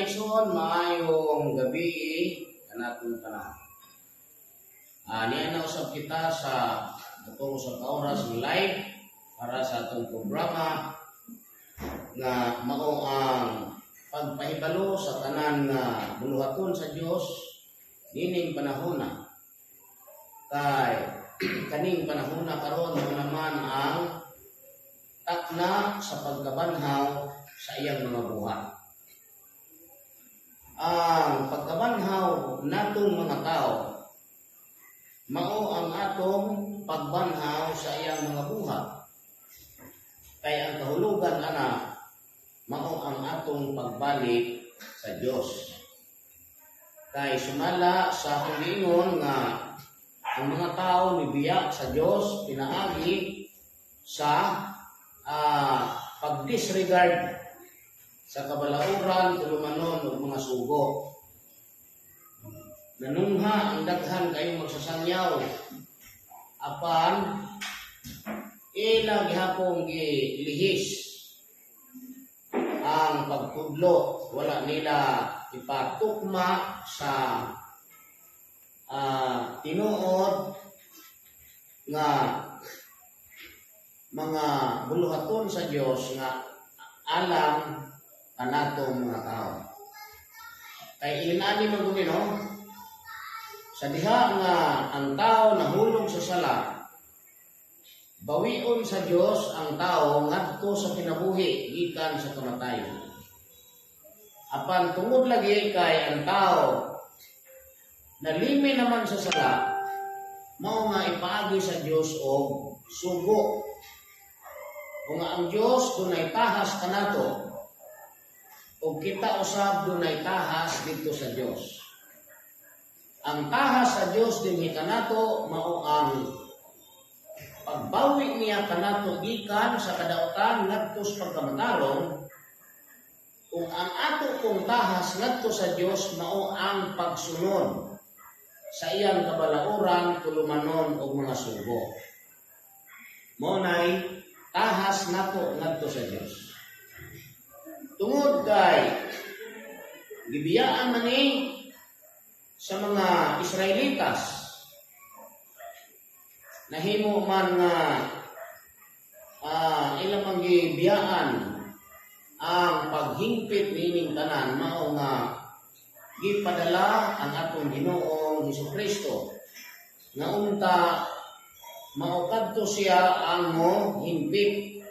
Mga igsoon, maayong gabi kanatong tanan. Niya na usab kita sa atong usab ka oras ng live para sa atong programa nga mao ang pagpahibalo sa tanan nga buluhaton sa Dios nining panahona. Kay kaning panahona karon mao naman ang takna sa pagkabanhaw sa iyang mga buhat. Ang pagkabanhaw natong mga tao mao ang atong pagbanhaw sa iyang mga buhat. Kay ang kahulugan ana mao ang atong pagbalik sa Dios. Kay sumala sa akong giingon nga ang mga tao nibiya sa Dios pinaagi sa pag-disregard sa kabalauran, tulumanon ug mga sugo. Nanungha ang daghan kayong magsasangyaw apan ila gihapong gilihis ang pagtudlo, wala nila ipatukma sa tinuod nga mga buluhaton sa Dios nga alam kanatong mga tao. Kay ilinani man gud, no? Sa diha nga ang tao nahulog sa sala, bawion sa Dios ang tao ngadto sa kinabuhi gikan sa kamatayon. Apan tungod lagi kay ang tao nalimi naman sa sala, mao nga ipaagi sa Dios og sugo. O nga ang Dios dunay tahas kanato ug kita usab dunay tahas didto sa Dios. Ang tahas sa Dios dinhi kanato mao ang pagbawi niya kanato gikan sa kadautan ngadto sa pagkamatarong, ug ang ato kong tahas ngadto sa Dios mao ang pagsunod sa iyang kabalauran, tulumanon ug mga sugo. Mao nay tahas nato ngadto sa Dios. Tungod kay gibiyaan man ni sa mga Israelitas, nahimo man nga ilang mang gibiyaan ang paghingpit niining tanan, mao nga gipadala ang atong Ginoong Hesukristo nga unta mao kadto siya ang mo hingpit,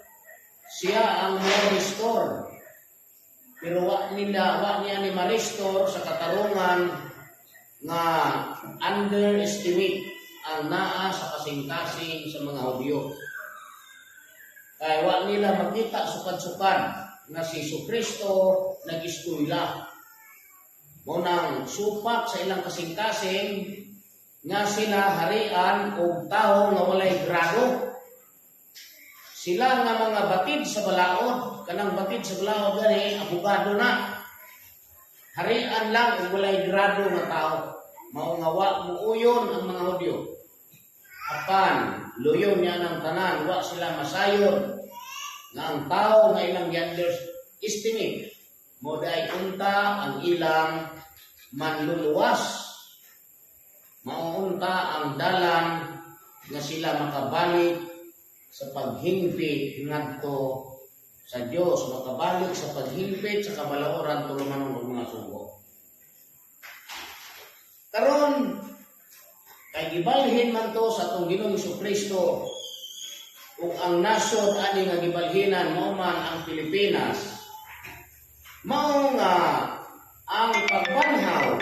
siya ang mo restore, pero wa nila, wa niya ni ma-restore sa katarungan nga underestimate ang naa sa kasing-kasing sa mga Hudyo. Kay wa nila makita sukad-sukad nga si Kristo nag-eskwela. Mao nang supak sa ilang kasing-kasing nga sila harian og tawo nga walay grado. Sila nga mga batid sa balaod, kanang batid sa balaod gani, abogado na. Harian lang og walay grado nga tao. Mao nga wa muuyon ang mga Hudyo. Apan luyon niya ng tanan, wa sila masayon nga ang tao nga ilang underestimate mao diay unta ang ilang manluluwas. Mao unta ang dalan nga sila makabalik sa paghingpit ngadto sa Dios, makabalik sa paghingpit sa kabalauran, tulumanon ug mga sugo. Karon kay gibalhin man to sa atong Ginoong Kristo ug ang nasod ani nga gibalhinan mao man ang Pilipinas, mao nga ang pagbanhaw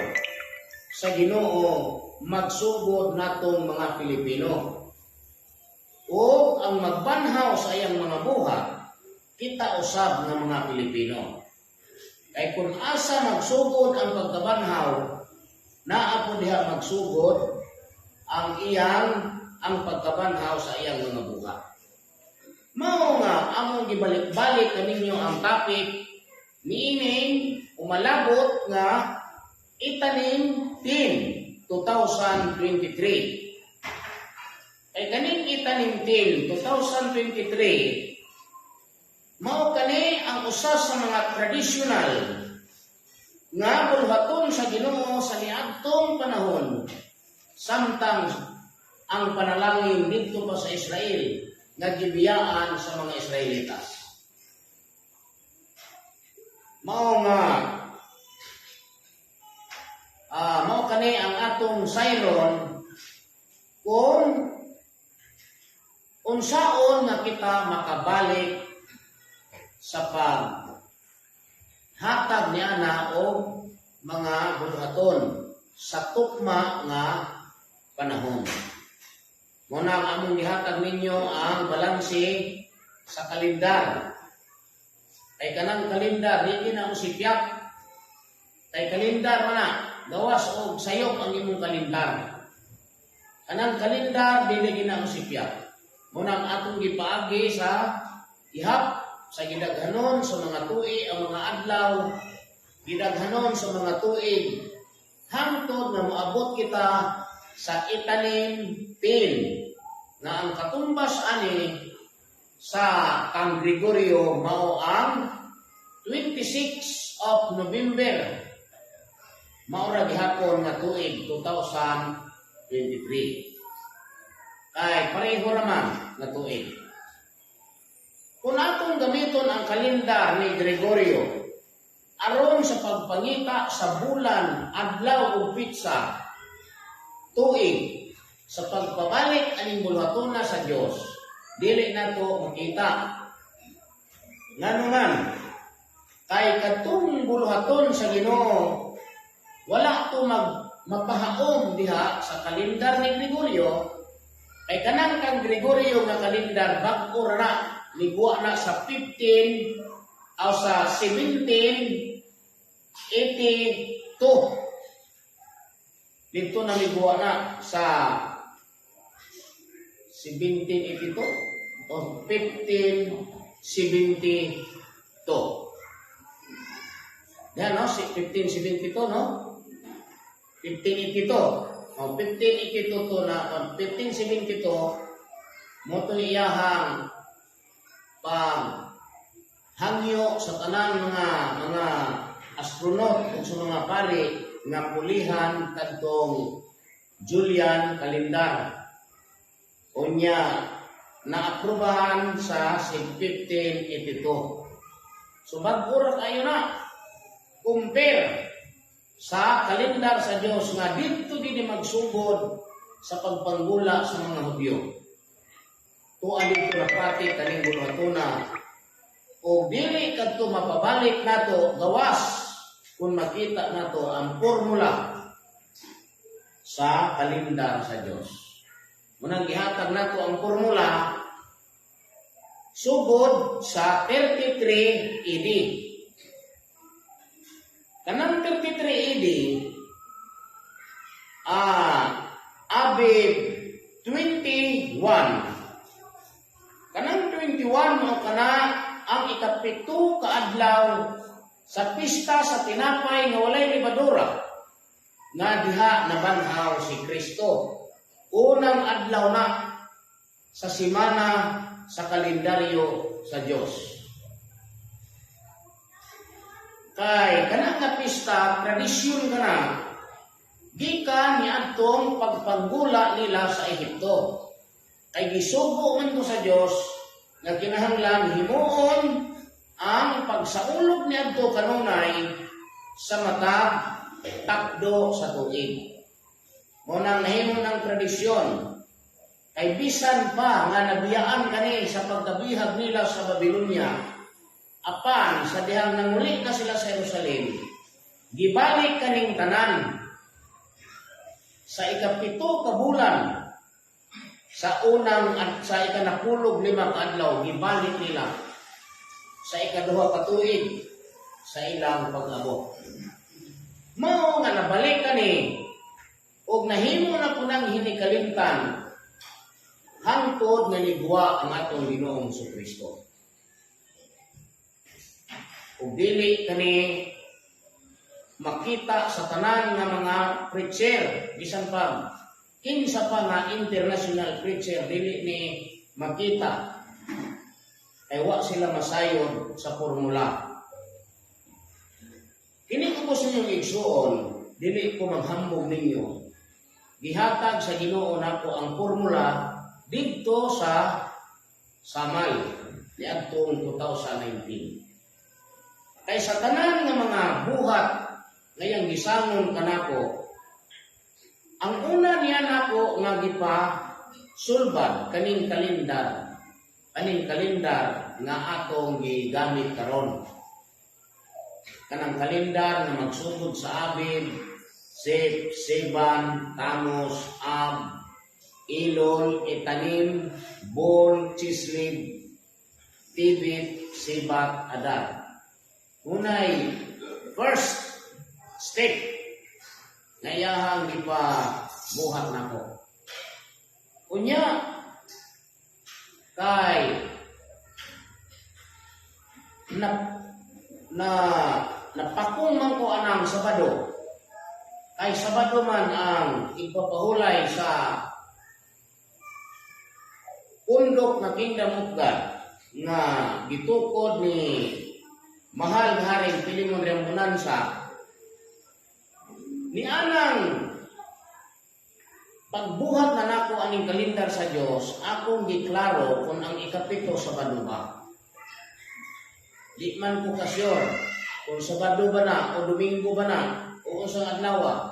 sa Ginoo magsugod natong mga Pilipino o ang magbanhaw sa iyang mga buhat kita usab nga mga Pilipino. Kay kung asa magsugod ang pagkabanhaw, naa po diha magsugod ang iyang ang pagkabanhaw sa iyang mga buhat. Mao nga among gibalik-balik kaninyo ang topic niining umalabot nga Itanim 10 2023. Kay kaning Itanim 10 2023 mao kani ang usa sa mga traditional Nga buluhaton sa Ginoo sa niadtong panahon samtang ang panalangin didto pa sa Israel nga gibiyaan sa mga Israelitas. Mao nga mao kani ang atong sayron kung unsaon nga kita makabalik sa pag hatag niana og mga buluhaton sa tukma nga panahon. Mao na ang among gihatag ninyo ang balanse sa kalendar. Kay kanang kalendar, di na sipyap. Kay kalendar man na, gawas og sayop ang imong kalendar. Kanang kalendar, dili gina sipyap. Mao na ang atong gipaagi sa ihap sa gidaghanon sa mga tuig ang mga adlaw, gidaghanon sa mga tuig, hangtod nga moabot kita sa Etanim 10 nga ang katumbas ani sa kang Gregorio mao ang 26 of November, mao ra gihapon nga tuig 2023, kay pareho raman nga tuig. Kung atong gamiton ang kalendar ni Gregorio aron sa pagpangita sa bulan, adlaw ug petsa, tuig sa pagpabalik aning buluhatona sa Dios, dili nato makita. Ngano man? Kay kadtong buluhaton sa Ginoo wala to mag mapahaom diha sa kalendar ni Gregorio, kay kanang kang Gregorio nga kalendar bag-o ra na, niguwa na sa 15 o sa 1782. Dito na miguwa na sa 1782 o 1572. Yan, no? 1572, no? 1582. O, 1582 to na, o, 1572, mao to iyahang pag hangyo sa tanan mga astronaut ug sa mga pari nga pulihan kadtong Julian calendar. Unya naaprubahan sa 1582. So bag-o ra kayo na compare sa kalendar sa Dios nga didto gini magsugod sa pagpanggula sa mga Hudyo. Tuwa dito napati kaning buluhatuna o dili kadto mapabalik nato gawas kung makita nato ang formula sa kalendar sa Dios. Mao nang gihatag nato ang formula sugod sa 33 AD. Kanang 33 AD, Abib 21. Kanang 21 mo kana ang ikapito kaadlaw sa pista sa tinapay nga walay lebadura nga diha nabanhaw si Kristo. Unang adlaw na sa simana sa kalendaryo sa Dios. Kay kanang nga pista, tradisyon kana gikan niadtong pagpanggula nila sa Ehipto. Kay gisugo man to sa Dios nga kinahanglan himuon ang pagsaulog niadto kanunay sa matag takdo sa tuig. Mao nang nahimo ng tradisyon kay bisan pa nga nabiyaan kani sa pagkabihag nila sa Babylonia, apan sa dihang nanguli na sila sa Jerusalem, gibalik kaning tanan sa 7 ka bulan, sa unang at sa 15 ka adlaw, gibalik nila sa 2 ka tuig sa ilang pag-abot. Mao nga nabalik kani og nahimo na punang hinikalimtan hangtod nga niguwa ang atong Ginoong Kristo. Ug dili kani makita sa tanan nga mga preacher, bisan pa kinsa pa nga international preacher, dili ni makita kay wa sila masayod sa formula. Kini ko sa inyong igsuon, dili ko maghambog ninyo. Gihatag sa Ginoo nako ang formula didto sa Samal niadtong 2019. Kay sa tanan nga mga buhat ngayang gisangon kanako, ang una niya nako nga gipa sulbad kaning kalendar nga atong gigamit karon. Kanang kalendar nga magsugod sa Abib, Sip, Sivan, Tammuz, Ab, Elul, Etanim, Bul, Chislev, Tebet, Shebat, Adar. Unay first step nga iyahang gipa buhat nako. Unya kay na na napakong man ko anang Sabado, kay Sabado man ang ipapahulay sa pundok na Kingdom of God nga gitukod ni mahal nga Haring Filemon Reambonanza. Ni anang pagbuhat na nako aning kalendar sa Dios, akong giklaro kung ang 7, Sabado ba. Di man ko ka-sure kung Sabado ba na o Domingo ba na o unsang adlaw.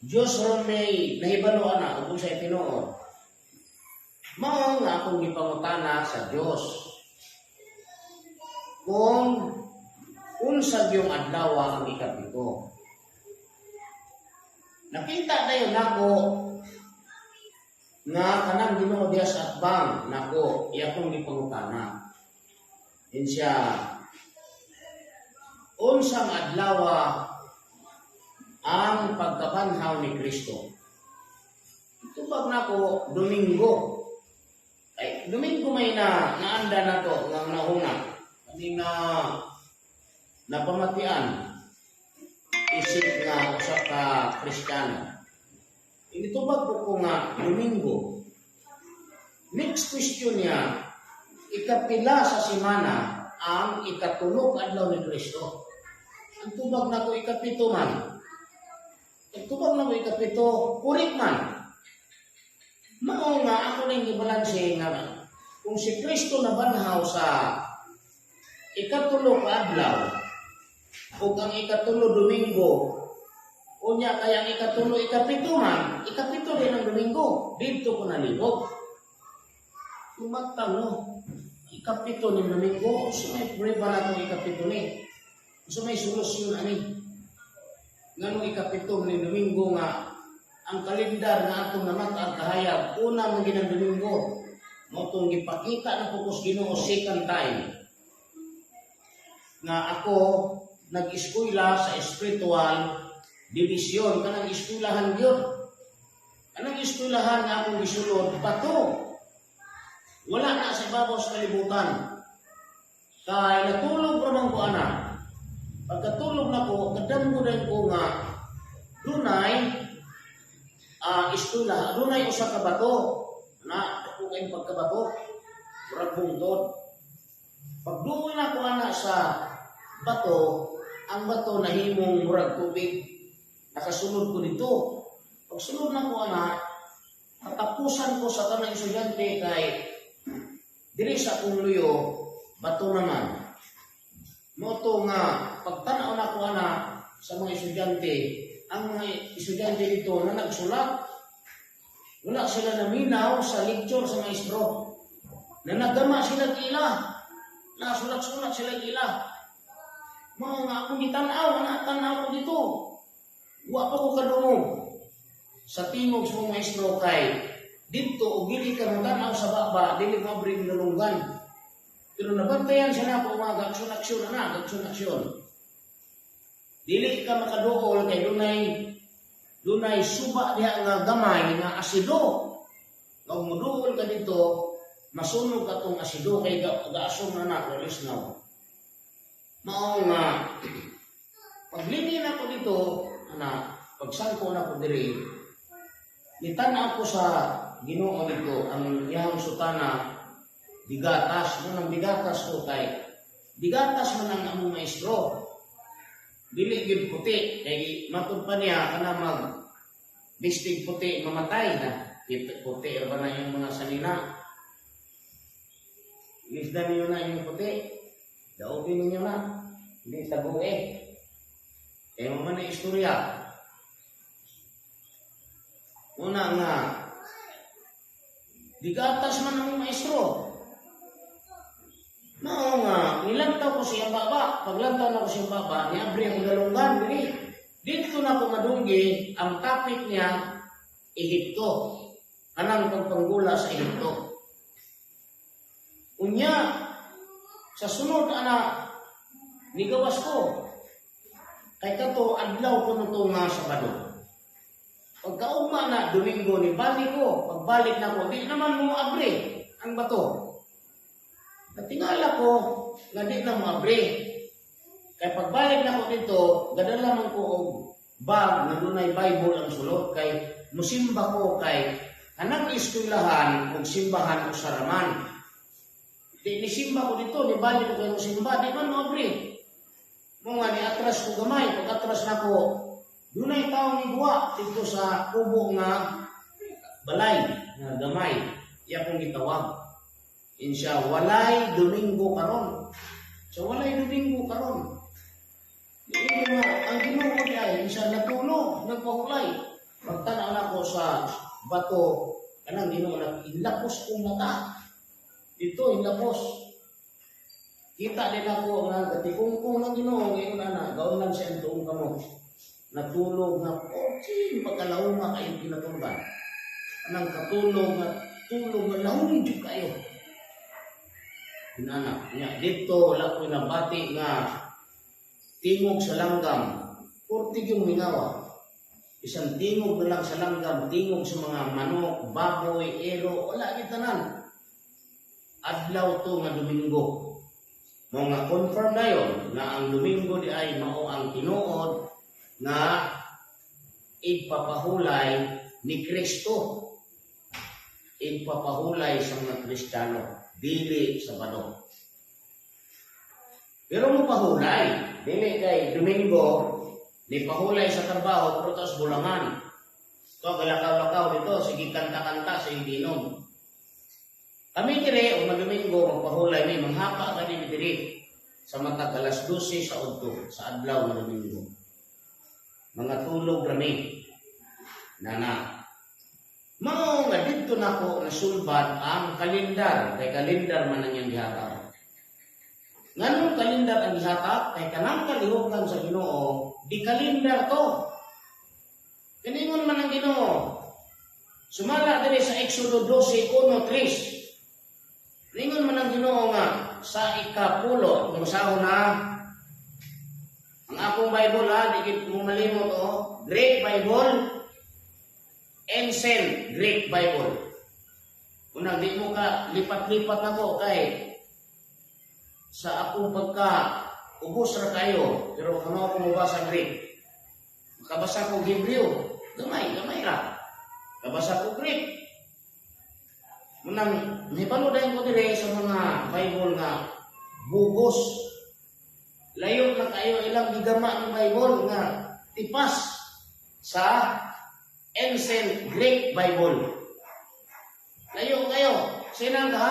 Diyos ron may nahibalo ana ug unsay tinuod. Mao nga akong gipangutana sa Dios kung unsa gyung adlaw ang 7. Nakita dayon nako nga kanang Ginoo diya sa atbang nako, iya akong gipangutana. Din siya, unsang adlaw ang pagkabanhaw ni Kristo? Tubag nako, Domingo. Ay, Domingo may na naanda na to nga nahuna. Kani na napamatian isip nga usa ka Kristiyano. Initubag ko nga Domingo. Next question niya, ikapila sa semana ang 3 ka adlaw ni Kristo? Ang tubag nako, 7 man. Ang tubag nako, 7, correct man. Mao nga ako ning gibalanse nga kung si Kristo nabanhaw sa 3 ka adlaw ug ang 3 Domingo, unya kay ang 3 7 man, 7 din ang Domingo. Didto ko nalibog. Tumatang no, 7 ni Domingo, so may prueba na itong 7 ni. So may solusyon ani. Nganong 7 ni Domingo nga ang kalendar nga atong namat ang kahayag, una man ginang Domingo. Mao tong gipakita na pukos Ginoo second time nga ako nag-eskwela sa spiritual division, kanang eskwelahan gyud. Kanang eskwelahan nga akong gisulod, bato. Wala na sa ibabaw sa kalibutan. Kay natulog ra man ko ana. Pagkatulog nako, kadamgo din ko nga dunay eskwela, dunay usa ka bato. Na ako kay pagkabato. Murag bungtod. Pagduol nako ana sa bato, ang bato nahimong murag tubig. Nakasulod ko dito. Pagsulod nako ana, katapusan ko sa tanang estudyante kay diri sa akong luyo, bato naman. Mao to nga pagtanaw nako ana sa mga estudyante, ang mga estudyante dito na nagsulat, wala sila naminaw sa lecture sa maestro. Na nagama sila kila. Nasulat-sulat sila kila. Mao nga akong gitanaw, na tanaw ko dito. Wa pa ko kadungog sa tingog sa mga maestro kay dito og dili ka matanaw sa baba, dili mo bring nalunggan. Pero nabantayan siya na po mga aksyon-aksyon na, aksyon-aksyon. Dili ka makaduol kay dunay suba diha nga gamay nga asido. Kung muduol ka dito, masunog ka tong asido kay gaasong na na, walis na. Mao nga paglini na ko dito, ana, pagsangko na ko diri, nitan-aw ko sa Ginoo dito ang iyang sutana, digatas mo nang digatas ko kay digatas man ang among maestro. Dili gyud puti kay matud pa niya kana mag bistig puti mamatay na. Puti ra ba na yung mga sanina? Lisdan ninyo na yung puti. Daopin ninyo na. Hindi sa eh. Eh, mo man na istorya. Una nga, digatas man ang maestro. Mao nga, nilantaw ko siyang baba. Paglantaw na ko siyang baba, niabri ang galunggan. Dili. Dito na ko madunggi, ang topic niya, Ehipto. Anang pagpanggula sa Ehipto. Unya, sa sunod ana, nigawas ko. Kay kato, adlaw ko no to nga Sabado. Pagkaugma na, Domingo, ni balik ko. Pagbalik na ko, di naman mo abri ang bato. Natingala ko nga di na mo abri. Kay pagbalik na ko dito, gadala man ko og bag nga dunay Bible ang sulod kay musimba ko kay kanang eskwelahan ug simbahan usa ra man. Di nisimba ko dito, ni balik ko kay musimba, di man mo abri. Mo nga ni atras ko gamay, pag atras na ko, dunay tawo ni guwa dito sa kubo nga balay nga gamay. Iya kong gitawag. Insya walay Domingo karon. So walay Domingo karon. Di nga ang Ginoo di ay insya natulog, nagpahulay. Pagtanaw nako sa bato kanang Ginoo na inlapos kong mata. Dito inlapos. Kita din ako nga gatikungkong ng Ginoo ngayon ana, gaon lang siya ang tuong kamo. Natulog nga portin pagkalauma kayo kinatulgan. Anang katulog nga tulog nga lahom jud kayo. Inana, nya dito wala ko nabati nga tingog sa langgam. Porti yung mingawa. Isang tingog na lang sa langgam, tingog sa mga manok, baboy, ero, wala gitanan. Adlaw to nga Domingo. Mo nga confirm na yon nga ang Domingo di ay mao ang tinuod nga igpapahulay ni Kristo. Igpapahulay sa mga Kristiyano, dili Sabado. Pero mo pahulay, dili kay Domingo ni pahulay sa trabaho pero tas bulangan. To galakaw-lakaw dito, sige kanta-kanta, sige ginom. Kami dire o Domingo magpahulay mi manghapa kani mi diri sa matag alas 12 sa udto sa adlaw nga Domingo. Mga tulog rami. Nana. Mao nga didto nako nasulbad ang kalendar kay kalendar man ang iyang gihatag. Nganong kalendar ang gihatag? Kay kanang kalihukan sa Ginoo, di kalendar to. Kiningon man ang Ginoo. Sumala diri sa Exodo 12:1-3. Ningon man ang Ginoo nga sa ikapulo, kung basahon na ang akong Bible ha, di gid mo malimot oh. Greek Bible, Ancient Greek Bible. Unang di mo ka lipat-lipat nako kay sa akong pagka ubos ra kayo pero kamo ako mobasa Greek. Makabasa ko Hebreo, gamay, gamay ra. Kabasa ko Greek. Munang nahibalo dayon ko dire sa mga Bible nga bugos. Layo na kayo ilang gigama ng Bible nga tipas sa Ancient Greek Bible. Layo kayo. Sinang ka?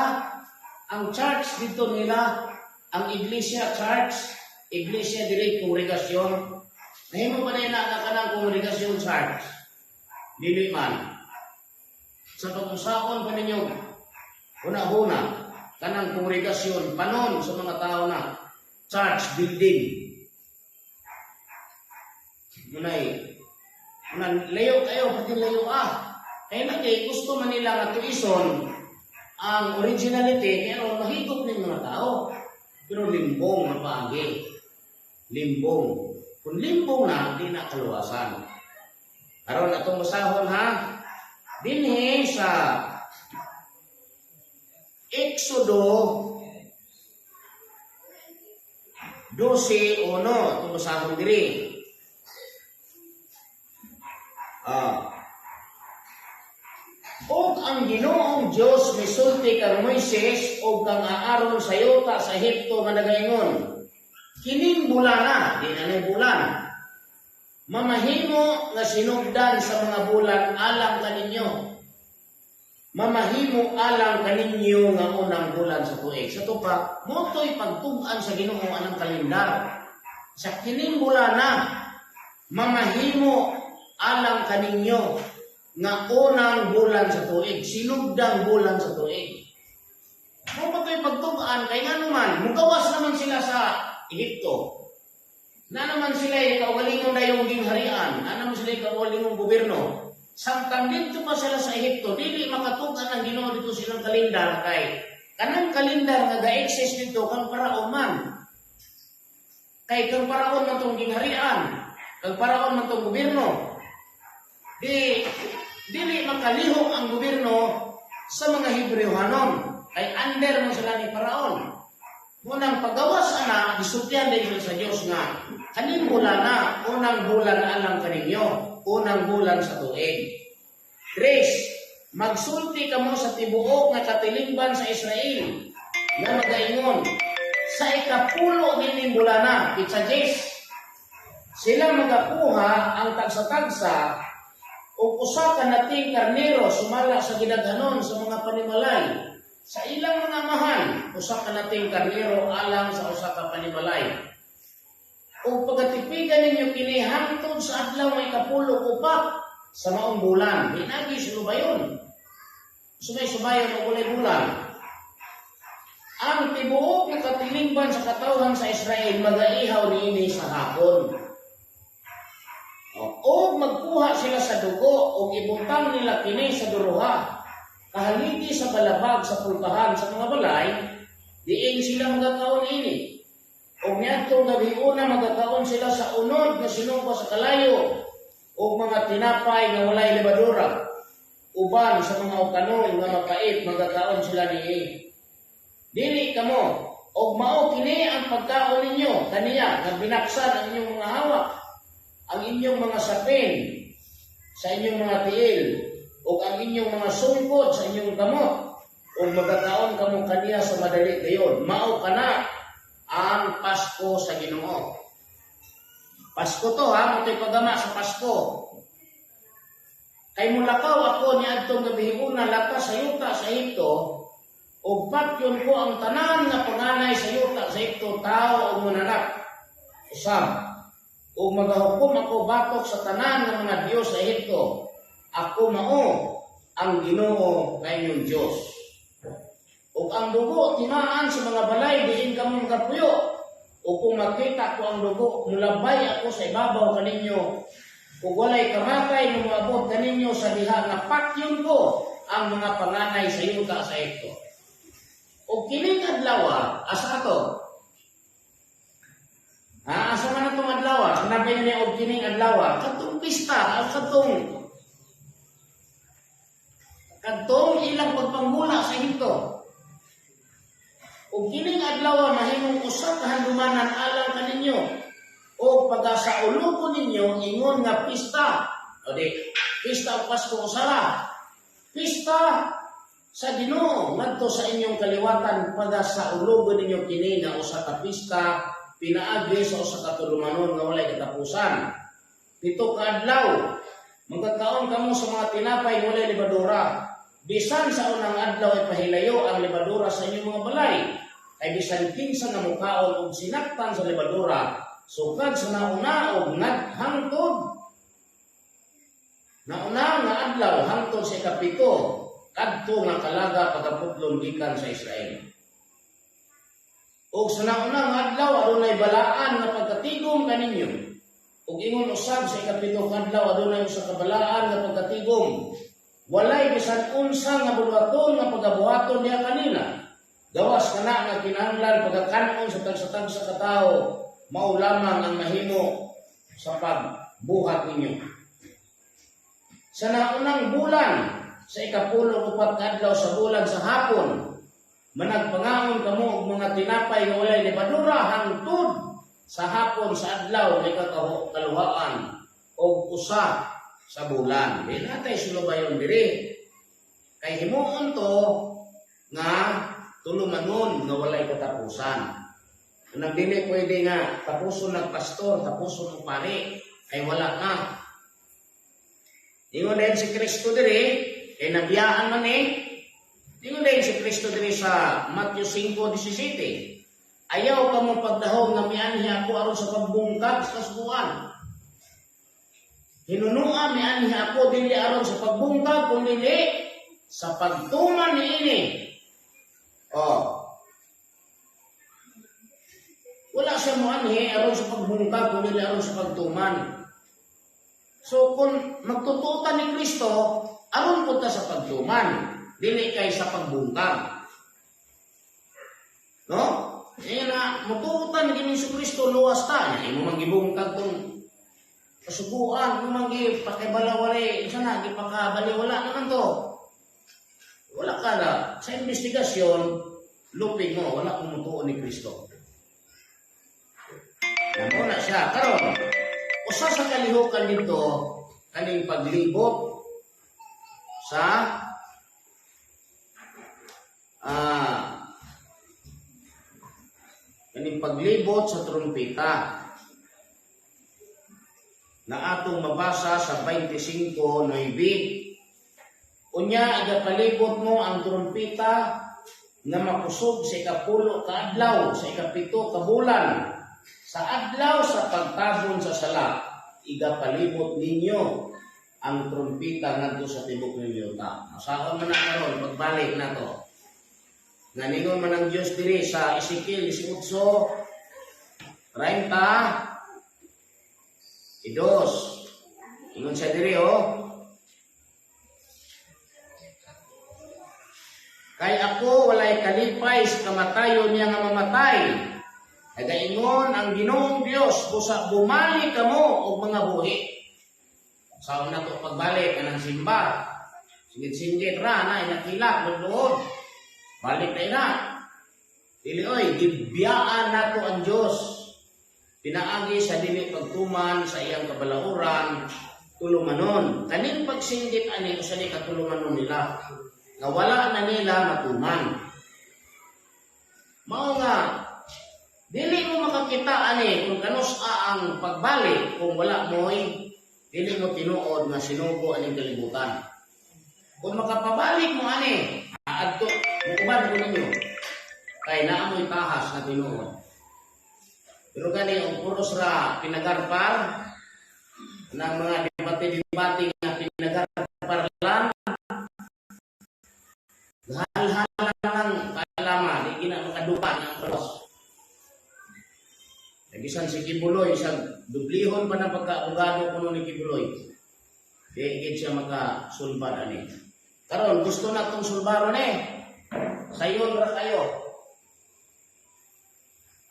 Ang church dito nila, ang iglesia church, iglesia diri kongregasyon. Nahimo pa na nga kanang kongregasyon church? Dili man. Sa pag-usapon pa ninyo, huna-huna, kanang kongregasyon, panon sa mga tao na church building. Munay, munan, layo kayo, pati layo ah. Kaya na kay gusto man nila nga tuison ang originality, pero mahigop ng mga tao. Pero limbong na paagi. Limbong. Kung limbong na, di na kaluwasan. Aron atong basahon ha. Dinhi sa Exodo 12:1 itong basahon diri. Ah. Og ang Ginoong Dios misulti kang Moises og kang Aaron sa yuta sa Ehipto nga nagaingon. Kining bulana, di na ni bulan, mamahimo nga sinugdan sa mga bulan alang kaninyo. Mamahimo alang kaninyo nga unang bulan sa tuig. Sa tupa, mao to'y pagtug-an sa Ginoo anang kalendar. Sa kining bulana, mamahimo alang kaninyo nga unang bulan sa tuig, sinugdang bulan sa tuig. Mao pa to'y pagtug-an, kay nga naman, mugawas naman sila sa Ehipto. Na naman sila kaugalingong dayong gingharian, na naman sila kaugalingong gobyerno. Samtang dito pa sila sa Ehipto, dili makatug-an ang Ginoo dito silang kalendar kay kanang kalendar nga ga-exist dito kang paraon man. Kay kang paraon man tong gingharian, kang paraon man tong gobyerno. Di dili makalihok ang gobyerno sa mga Hebreohanon kay under man sila ni paraon. Munang pagawas ana, gisultihan din sila sa Dios nga kaning bulan na unang bulan alang kaninyo, unang bulan sa tuig. Tres, magsulti kamo sa tibuok nga katilingban sa Israel nga magaingon sa 10 nining bulana, pitsa 10. Sila magakuha ang tagsa-tagsa og usa ka nating karnero sumala sa gidaghanon sa mga panimalay. Sa ilang mga amahan, usa ka nating karnero alang sa usa ka panimalay. Ug pagatipigan ninyo kini hangtod sa adlaw may 14 sa maong bulan. Hinagi sulubayon. Sumay-subayon og walay bulan. Ang tibuok nga katilingban sa katawhan sa Israel magaihaw niini sa hapon. O magkuha sila sa dugo o ibutang nila kini sa duruha. Kahaligi sa balabag sa pultahan sa mga balay, diin sila magakaon ini. O niadtong gabi una magakaon sila sa unod nga sinugba sa kalayo o mga tinapay nga walay lebadura. Uban sa mga ukanon nga mapait magakaon sila niini. Dili kamo og mao kini ang pagkaon ninyo kaniya nga binaksan ang inyong mga hawak, ang inyong mga sapin sa inyong mga tiil ug ang inyong mga sungkod sa inyong kamot, ug magakaon kamo kaniya sa madali gayon. Mao kana ang Pasko sa Ginoo. Pasko to ha, mao pagama sa Pasko. Kay mulakaw ako niadtong gabi una lapas sa yuta sa Ehipto, ug patyon ko ang tanan nga panganay sa yuta sa Ehipto, tao o mananap. Usab, ug magahukom ako batok sa tanan nga mga Dios sa Ehipto. Ako mao ang Ginoo nga inyong Dios. Ug ang dugo timaan sa mga balay diin kamo magapuyo. Ug kung makita ko ang dugo, mulabay ako sa ibabaw kaninyo. Ug walay kamatay nga moabot kaninyo sa diha nga patyon ko ang mga panganay sa yuta sa Ehipto. Ug kining adlaw, asa ato? Ha, asa man atong adlaw? Sinabi niya og kining adlaw, kadtong pista, ang kadtong ilang pagpanghula sa Ehipto. Ug kining adlaw mahimong usa ka handumanan alang kaninyo o pagasaulugon ninyo ingon nga pista. O di, pista o Pasko usara. Pista sa Ginoo ngadto sa inyong kaliwatan, pagasaulugon ninyo kini nga usa ka pista pinaagi sa usa ka tulumanon nga walay katapusan. 7 ka adlaw magkakaon kamo sa mga tinapay nga walay lebadura. Bisan sa unang adlaw ay pahilayo ang lebadura sa inyong mga balay. Kay bisan kinsa nga mukaon og sinaktan sa lebadura, sukad sa nauna og hangtod nauna nga adlaw hangtod sa 7, kadto nga kalaga pagapudlon gikan sa Israel. Og sa nauna nga adlaw adunay balaan nga pagkatigom kaninyo. Ug ingon usab sa 7 ka adlaw adunay usa ka balaan nga pagkatigom. Walay bisan unsa nga buluhaton nga pagabuhaton diha kanila. Gawas kana nga kinahanglan pagkakan-on sa tagsa-tagsa ka tawo, mao lamang ang mahimo sa pagbuhat ninyo. Sa naunang bulan, sa 14 ka adlaw sa bulan sa hapon, managpangaon kamo og mga tinapay nga walay lebadura hangtod sa hapon sa adlaw nga 21 sa bulan. Di natay sulubayon diri. Kay himuon to nga tulumanon nga walay katapusan. Nang dili pwede nga tapuson ng pastor, tapuson ng pari, ay wala na. Ingon din si Kristo diri, kay nabiyaan man eh. Ingon din si Kristo diri sa Matthew 5:17. "Ayaw ka mo pagdahom nga mianhi ako aron sa pagbungkag sa kasuguan. Hinunua mianhi ako dili aron sa pagbungkag kundi sa pagtuman niini." Oh. Wala siya moanhi aron sa pagbungkag kundi aron sa pagtuman. So kung magtututan ni Kristo, aron punta sa pagtuman, dili kay sa pagbungkag. No? Eh na mutuutan ni Hesus Kristo, luwas ta, nya imo man gibungkag tong kasuguan, imo man gipakibalawali, isa na gipakabaliwala naman to. Wala ka na sa investigasyon, lupig mo, wala kong mutuo ni Kristo. Yan na siya. Karon, usa sa kalihukan dito, kaning paglibot sa kaning paglibot sa trumpeta na atong mabasa sa 25:9. "Unya igapalibot mo ang trumpeta nga makusog sa 10 ka adlaw sa 7 ka bulan, sa adlaw sa pagtabon sa sala, igapalibot ninyo ang trumpeta ngadto sa tibok ng yuta." Saon man na karon pagbalik nato? Nga ningon man ang Dios diri sa Ezekiel 18:32. Ingon siya diri, oh. "Kay ako walay kalipay sa kamatayon niya nga mamatay. Nagaingon ang Ginoong Dios, busa bumalik kamo og mga buhi." Sa na to pagbalik anang simba. Singit-singit ra na inakilak luod. Balik na ina. Dili oy, gibiyaan nato ang Dios. Pinaagi sa dili pagtuman sa iyang kabalauran, tulumanon. Kaning pagsinggit ani usa ni katulumanon nila nga wala na nila matuman. Mao nga dili mo makakita ani kung kanus-a ang pagbalik kung wala mo'y dili mo tinuod nga sinugo aning kalibutan. Kung makapabalik mo ani, adto muuban ko ninyo. Kay naa mo'y tahas na tinuod. Pero gani ang puros ra pinagarpar ng mga debate-debate nga pinagarpar lang, halhal lang kaalaman, di gina makadupa ng cross. Nagisan si Quiboloy, sa dublihon pa ng pagkaabogado kuno ni Quiboloy. Di gid siya makasulbad ani. Karon gusto na tong sulbaron eh. Sayon ra kayo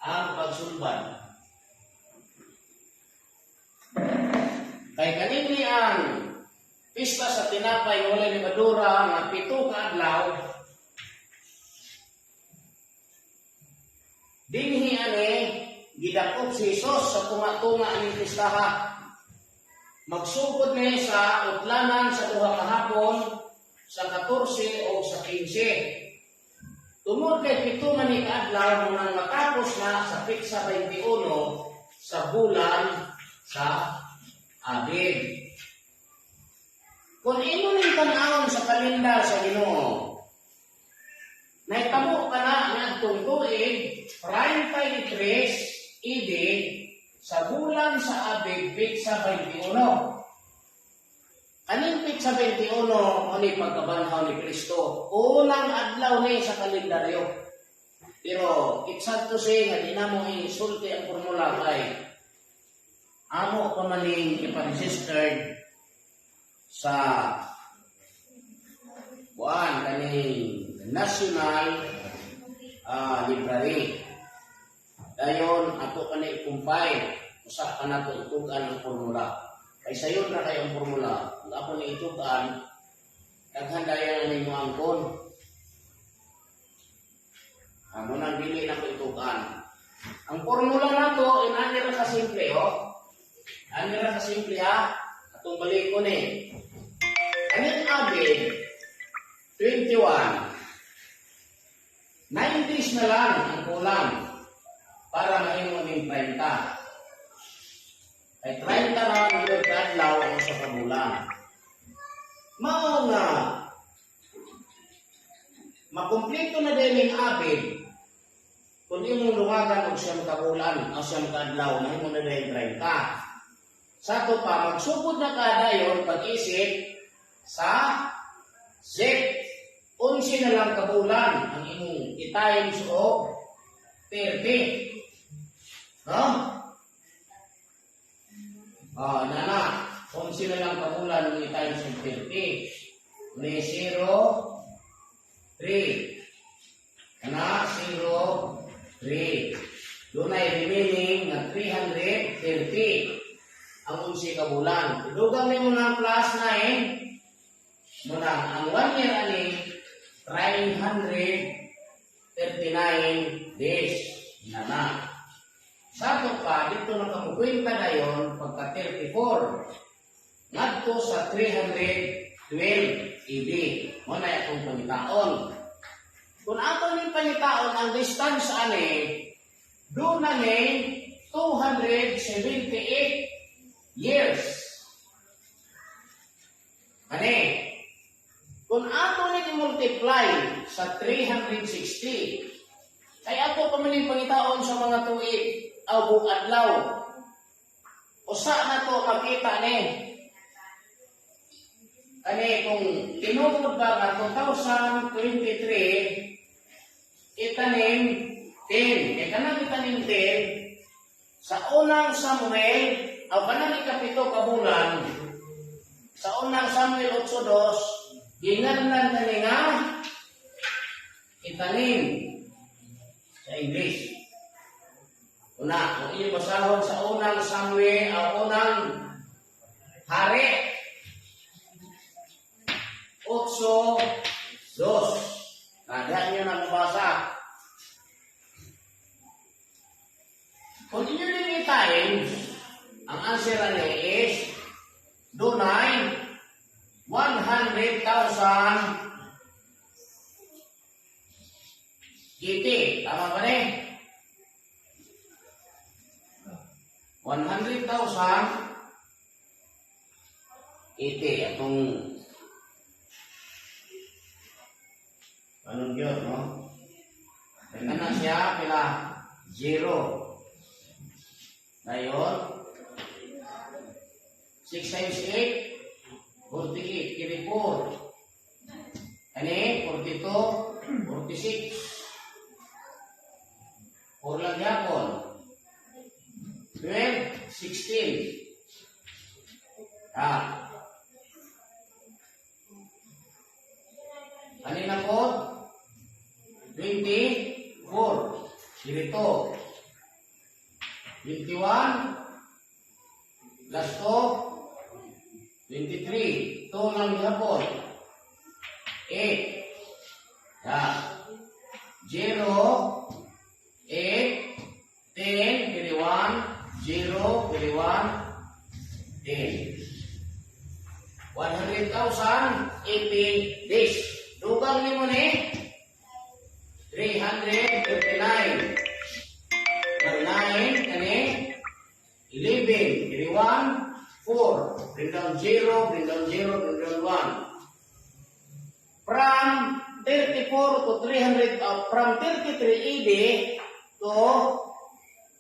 ang pagsulbad. Kay kanini ang pista sa tinapay nga walay lebadura nga 7 ka adlaw, dinhi ani gidakop si Jesus sa tunga-tunga aning pistaha. Magsugod ni sa utlanan sa 2 kahapon sa 14 o sa 15. Tungod kay 7 man ni kaadlaw, nang matapos na sa petsa 21 sa bulan sa Abib. Kung imo ning tan-awon sa kalendar sa Ginoo, nahitabo ka na ngadtong tuig 33 AD sa bulan sa Abib, petsa 21. Kaning petsa 21 ani pagkabanhaw ni Kristo? Unang adlaw ni sa kalendaryo. Pero it's sad to say nga di namo isulti ang formula kay amo pa maning ipa-registered sa kuan kaning National Library. Dayon ato pa ni i-compile, usa pa nato itug-an ang formula. Kay sayon ra kayo ang formula. Kung ako ni itug-an, daghan dayon ninyo angkon. Amo nang dili na ko itug-an. Ang formula nato inani ra ka simple, oh. Ani ra ka simple ha. Atong balikon ni. Kaning Abib 21, 9 days na lang ang kulang. Para mahimo ning 30. Kay 30 na ang yun kaadlaw ang usa ka bulan. Mao nga makumpleto na din ning Abib kung imong lungagan og 9 ka bulan o 9 ka adlaw, mahimo na din 30. Sa ato pa, magsugod na kadayon pag-isip sa Zip. 11 na lang kabulan ang imong i-times og 30. No? Oh, nana. 11 na lang kabulan ang i-times og 30. May 0, 3. Kana, 0, 3. Dunay remaining nga 330 ang 11 ka bulan. Idugang nimo ng plus 9, muna, ang 1 year ani 339 days. Na. Sa ato pa, dito na kamukwenta na yon pagka 34. Ngadto sa 312 AD. Mo na atong pangitaon. Kung ato ning pangitaon ang distance ani, doon na ni 278 years. Ani, kung ato ni multiply sa 360, kay ato pa man ning pangitaon sa mga tuig o buong adlaw. Usa na to makita ni. Kani kung tinuod ba nga 2023 itanim 10. Kay kanang itanim 10 sa Unang Samuel o kanang 7 ka bulan sa Unang Samuel 8:2, ginganlan kani nga itanim sa English. Una, kung inyo basahon sa Unang Samuel, ang Unang Hari 8:2. Nadihan nyo na mabasa. Kung inyo din i-times, ang answer ani is dunay 100,000 GT. Tama ba ni? 100,000 80. Atong anong yun, no? Kaya na siya, pila? 0. Dayon, 6 times 8, 48, carry 4. Ani, 42, 46. 4 lang yapon. 12, 16. Ah. Kanina po, 24. Dito. 21 plus 2, 23. 2 lang gihapon. 8. Ya. 0, 8, 10, carry 1, 0, carry 1, 10. 100,080 days. Dugang nimo ni 339. 9, kani 11, carry 1, 4. Bring down 0, bring down 0, bring down 1. From 34 to 300, from 33 AD to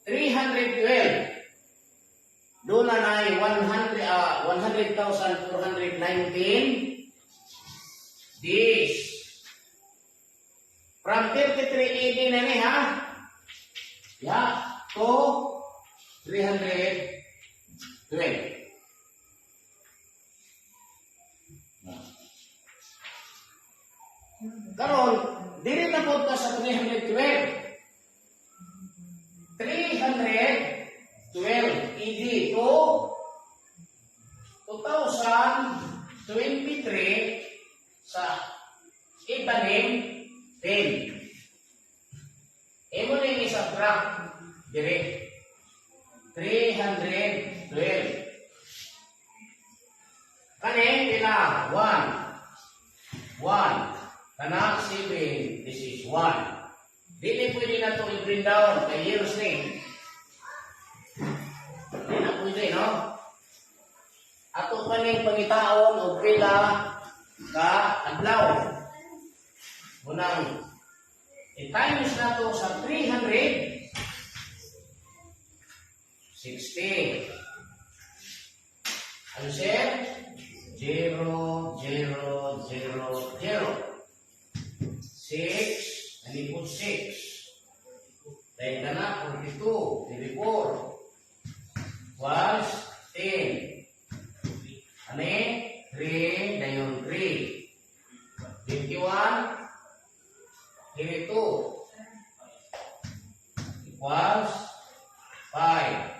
312. Doon na na 100, 100,419 days. From 33 AD na ni ha? Yeah, to 312. Karon, diri na po ka sa 312. 312 AD to 2023 sa itanim 10. Imo ni i-subtract dire 312. Kani pila? 1 1 kana 7, this is 1. Dili pwede na ito i-bring down kay years ni. Di na pwede, no? Ato pa ning pangitaon og pila ka adlaw. Munang i-times na to sa 360. Ano, sir? 0, 0, 0, 0. 6, and put 6. Dahil ka na, 42, 34. Plus 10. Ano eh? 3, dayon 3. 21, 32. Equals 5.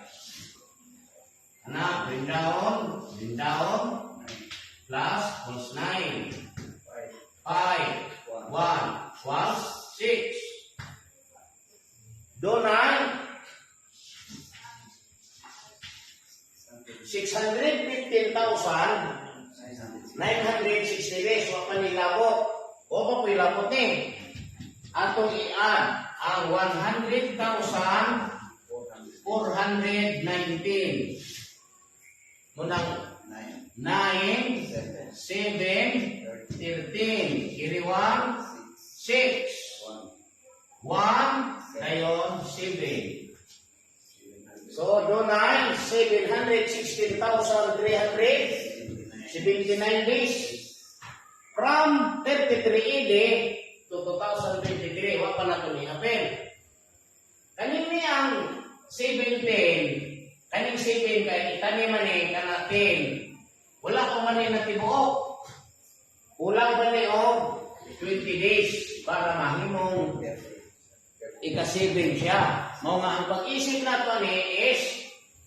Anak, bring down, plus, plus 9. 5, 1, plus 6. Dunay 615,960 days. Wa pa ni labot. O pa po ilabot ni. Atong i-add ang 100,419. Munang 9, 7, 13, carry 1, 6, 1, dayon 7. So, dunay 716,379 days. From 33 AD to 2023, wa pa na ito ni apel. Kanin ni ang 17, kaning 7 kay itanim man ni kana 10. Wala ko man ni natibuok. Kulang pa ni og 20 days para mahimong ika-7 siya. Mao nga ang pag-isip nato ni is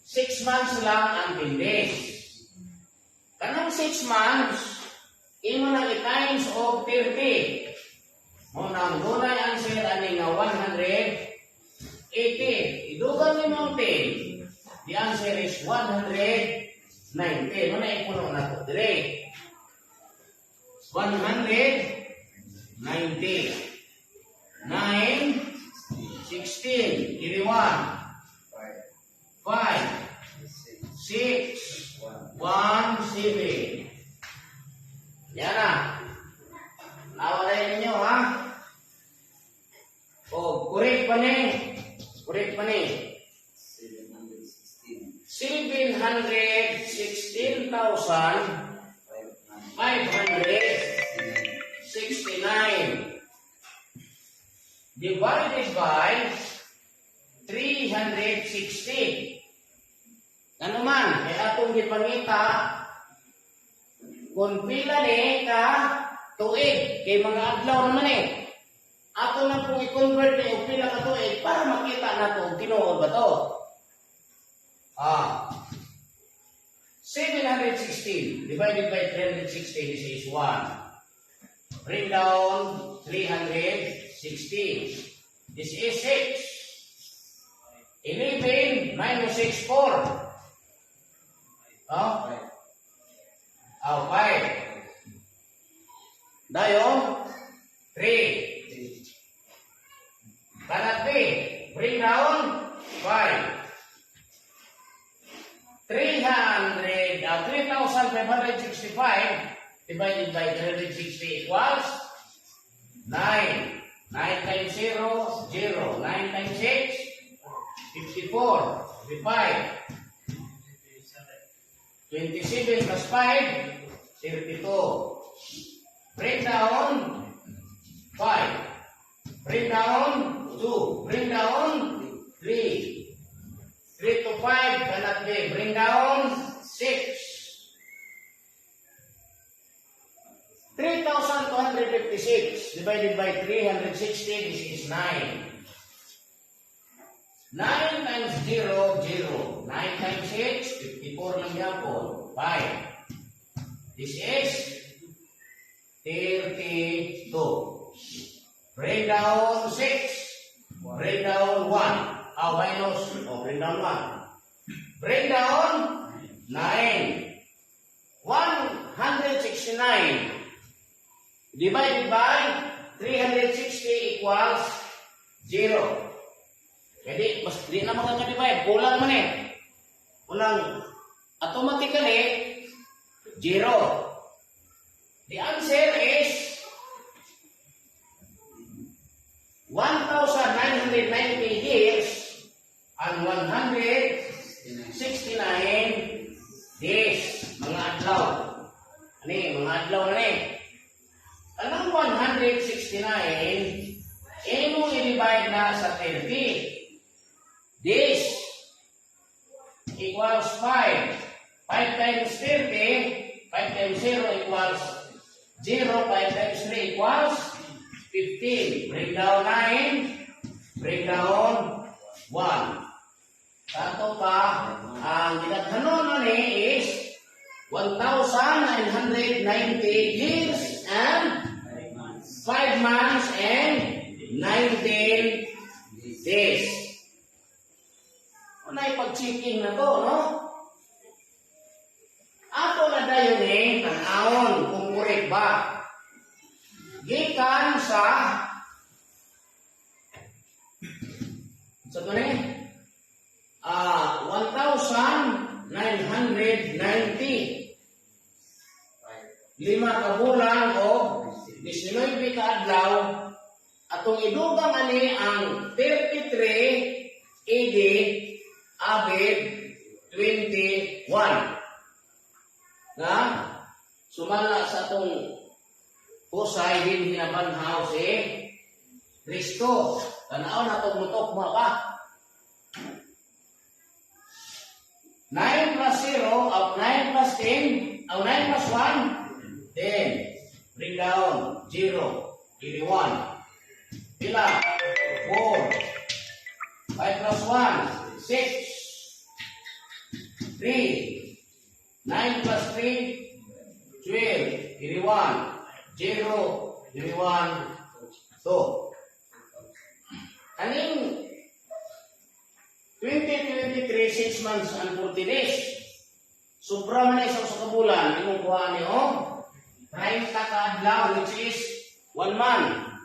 6 months lang ang 10 days. Kanang 6 months, imo nang i-times og 30. Mao nang dunay answer ani nga 180. Idugang nimo ang 10. The answer is 190. Mao na ipuno na to dire. 190. 9, 16, carry 1, 5, 6, 1, 7. Yan na. Nawa na ninyo, ha? O, correct pa ni. Correct pa ni. 716,569 divided by 360. Ano man, eh atong gipangita kung pila ni ka tuig kay mga adlaw naman eh. Ato lang pong i-convert ni og pila ka tuig para makita nato og tinuod ba to. 716 divided by 360, this is 1. Bring down 360. This is 6. 11 minus 6, 4. Oh? Oh, 5. Dayon, 3. Cannot be. Bring down 5. 300, 3,565 divided by 360 equals 9. 9 times 0, 0. 9 times 6, 54. 55. 27 plus 5, 32. Bring down 5. Bring down 2. Bring down 3. 3 to 5 cannot be. Bring down 6. 3,256 divided by 360, this is 9. 9 times 0, 0. 9 times 6, 54 lang yapon. 5. This is 32. Bring down 6. Bring down 1. Ah, minus. Oh, bring down 1. Bring down 9. 169 divided by 360 equals 0. 0. Kaya mas di na makaka-divide. Kulang man eh. Kulang. Automatically, 0. The answer is 1,990 years and 169 days. Mga adlaw. Ani, mga adlaw na ni. Kanang 169, imong i-divide na sa 30. Days equals 5. 5 times 30, 5 times 0 equals 0, 5 times 3 equals 15. Bring down 9, bring down 1. Tato pa, ang gidaghanon na ni is 1,990 years and 5 months and 19 days. Unay pag-checking na to, no? Ato na dayon eh, tan-awon kung correct ba. Gikan sa to ni? 1,990. 5 ka bulan o 19 ka adlaw atong idugang ani ang 33 AD abid 21 na sumala sa atong husay din hinabanhaw si Kristo. Tanaw na itong mutok ba? 9 plus 0 of 9 plus 10, o 9 plus 1, 10. Bring down 0, 81. Pila? 4. 5 plus 1, 6. 3. 9 plus 3, 12. 81. 0, 81, 2. Kaning 2023, 6 months and 40 days. Sobra man sa usa ka bulan, imong kuha ni oh. 30 ka adlaw, which is 1 month.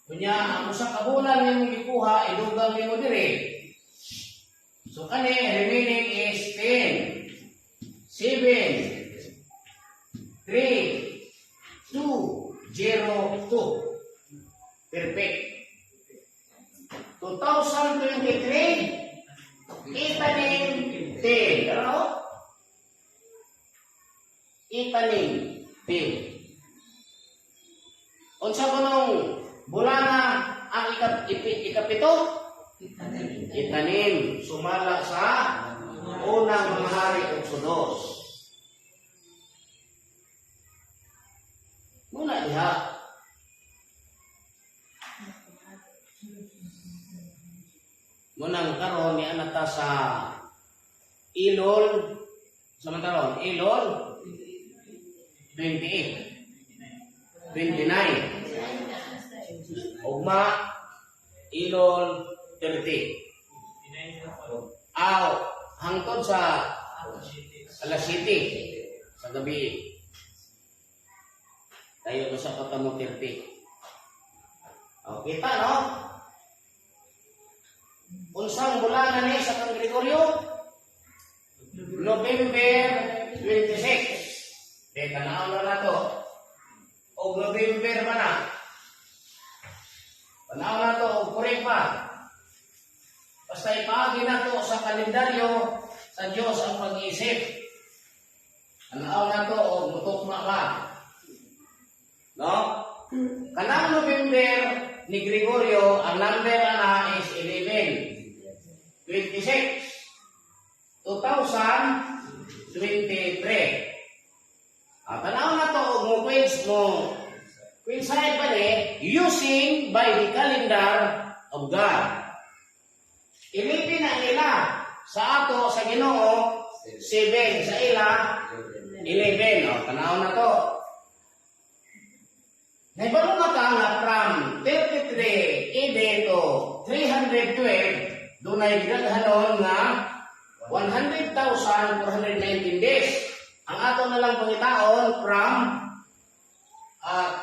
Kunya ang usa ka bulan imong gikuha, idugang nimo diri. So kani remaining is 10, 7, 3, 2, 0, 2. Perfect. 2023, itanim 10. Ano? Itanim 10. Unsa kunong bulana ang ikapito? Itanim. Sumala sa Unang Mga Hari 8:2. Muna diha. Munang karon ni anata sa Ilol sa man Ilol 28, 29, ugma Ilol 30. Aw, hangtod sa alas 7 sa gabi. Tayo na sa katamo 30. O, kita no? Unsang bulan ni sa kang Gregorio? November 26. De, tanaw na nato. O November ba na? Tanaw na to, og correct pa. Basta ipaagi na to sa kalendaryo sa Diyos ang pag-isip. Tanaw na to, og mutukma ba? No? Kanang November ni Gregorio, ang number ana is 11. 26. 2023. Tanaw na to og mo quiz mo. Coincide ba ni using by the calendar of God. 11 na nila sa ato sa Ginoo, 7 sa ila 11. O, tanaw na to. Naibalo na ka nga from 33 AD to 312, dunay gidaghanon nga 100,419 days. Ang ato na lang pangitaon from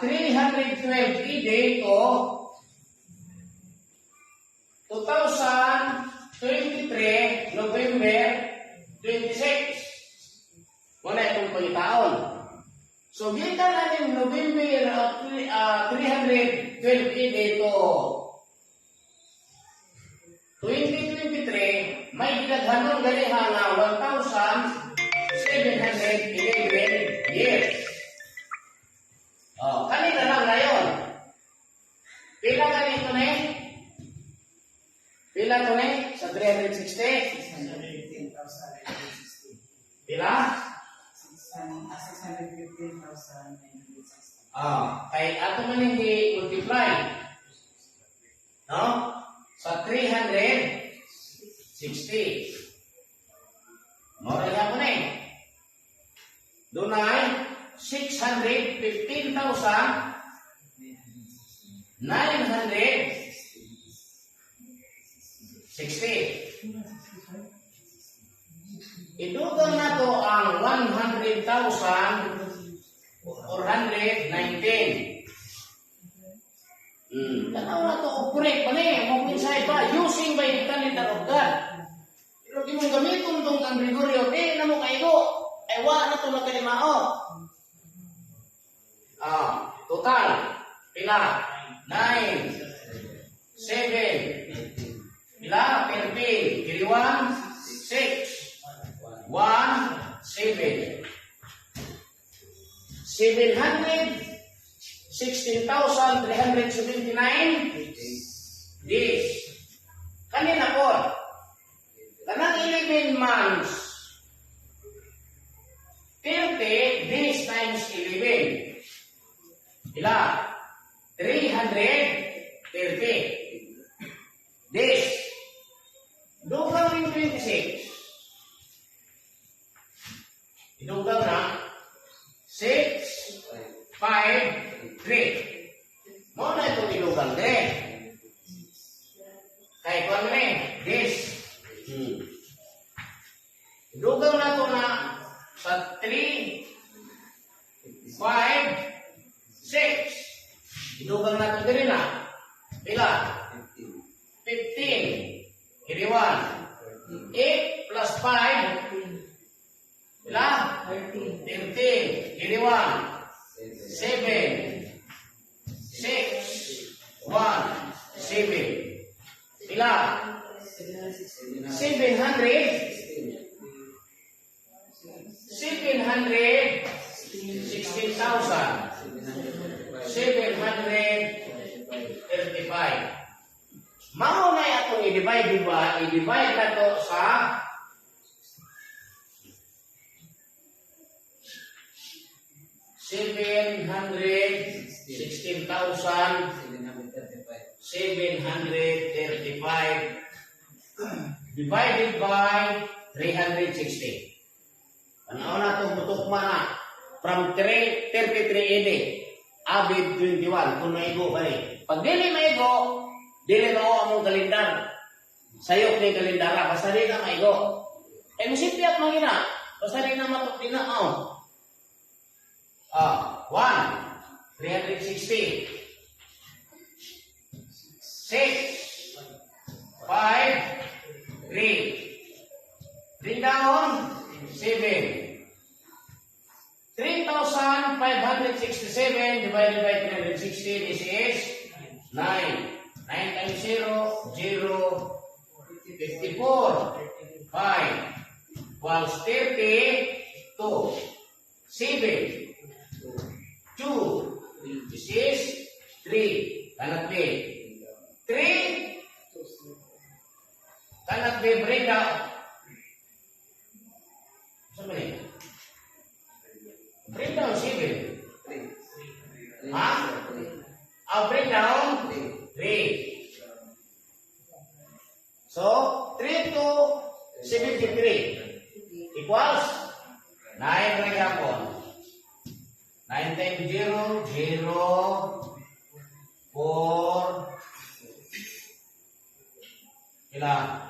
312 AD to 2023, November 26. Mao na itong pangitaon. So, gikan na ning November 312 AD to 2023, may gidaghanon ganiha nga 1,711 years. Oh, kanina lang ngayon. Pila ganito na eh? Pila to ni? Sa 360? 615,960. Pila? 615,960. Ah, kay ato man hindi multiply. No? Sa 360. Mao ra gyapon eh. Dunay 615,960. Idugang nato ang 100,419. Tanaw na to, og correct pa ni, mo coincide ba using by the calendar of God. Pero di mo gamiton tong kang Gregorio, di na mo kaigo. Ay wa na to nakalimao. Ah, total pila? 9 7 pila? 13 carry 1 6 1 7 716,379 days. Kanina po, kanang 11 months, 30 days times 11. Ila? 330 days. Dugang ning 26. Idugang na 6, 5, 3. Mao na itong idugang dire. Kay kuan ni, this. Idugang na to na sa 3, 5, 6. Idugang na to diri na. Pila? 15. Carry 1. 8 plus 5. Pila? 13. 13. Carry 1. 7. 6. 1. 7. Pila? 700. 716,735. Mao na atong i-divide, di ba? I-divide na to sa 716,735 divided by 360. Tanaw na itong mutukma na from 3, 33 AD, Abib 21, kung maigo ba ni. Pag dili maigo, dili na among kalendar. Sayop ni kalendara, basta di na maigo. Eh, musipyat man gina, basta di na matok di na, oh. Ah, 1, 360. 6, 5, 3. 3 down, 7. 3,567 divided by 360, this is 9. 9 times 0, 0, 54, 5, equals 32, 7, 2, this is 3, cannot be. 3, cannot be bring down. Saan ba yun? Bring down 7. Ha? I'll bring down 3. So, 3 to 73 equals 9 na gyapon. 9 times 0, 0, 4, ila?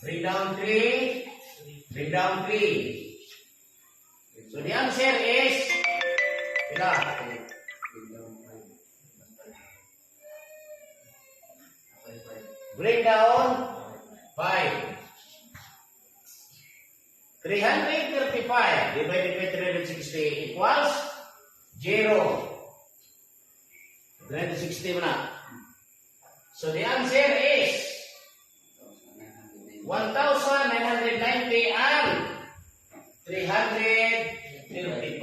Bring down 3, bring down 3. So the answer is, ila? Bring down 5. 335 divided by 360 equals 0. 360 mo na. So the answer is 1,990 and 335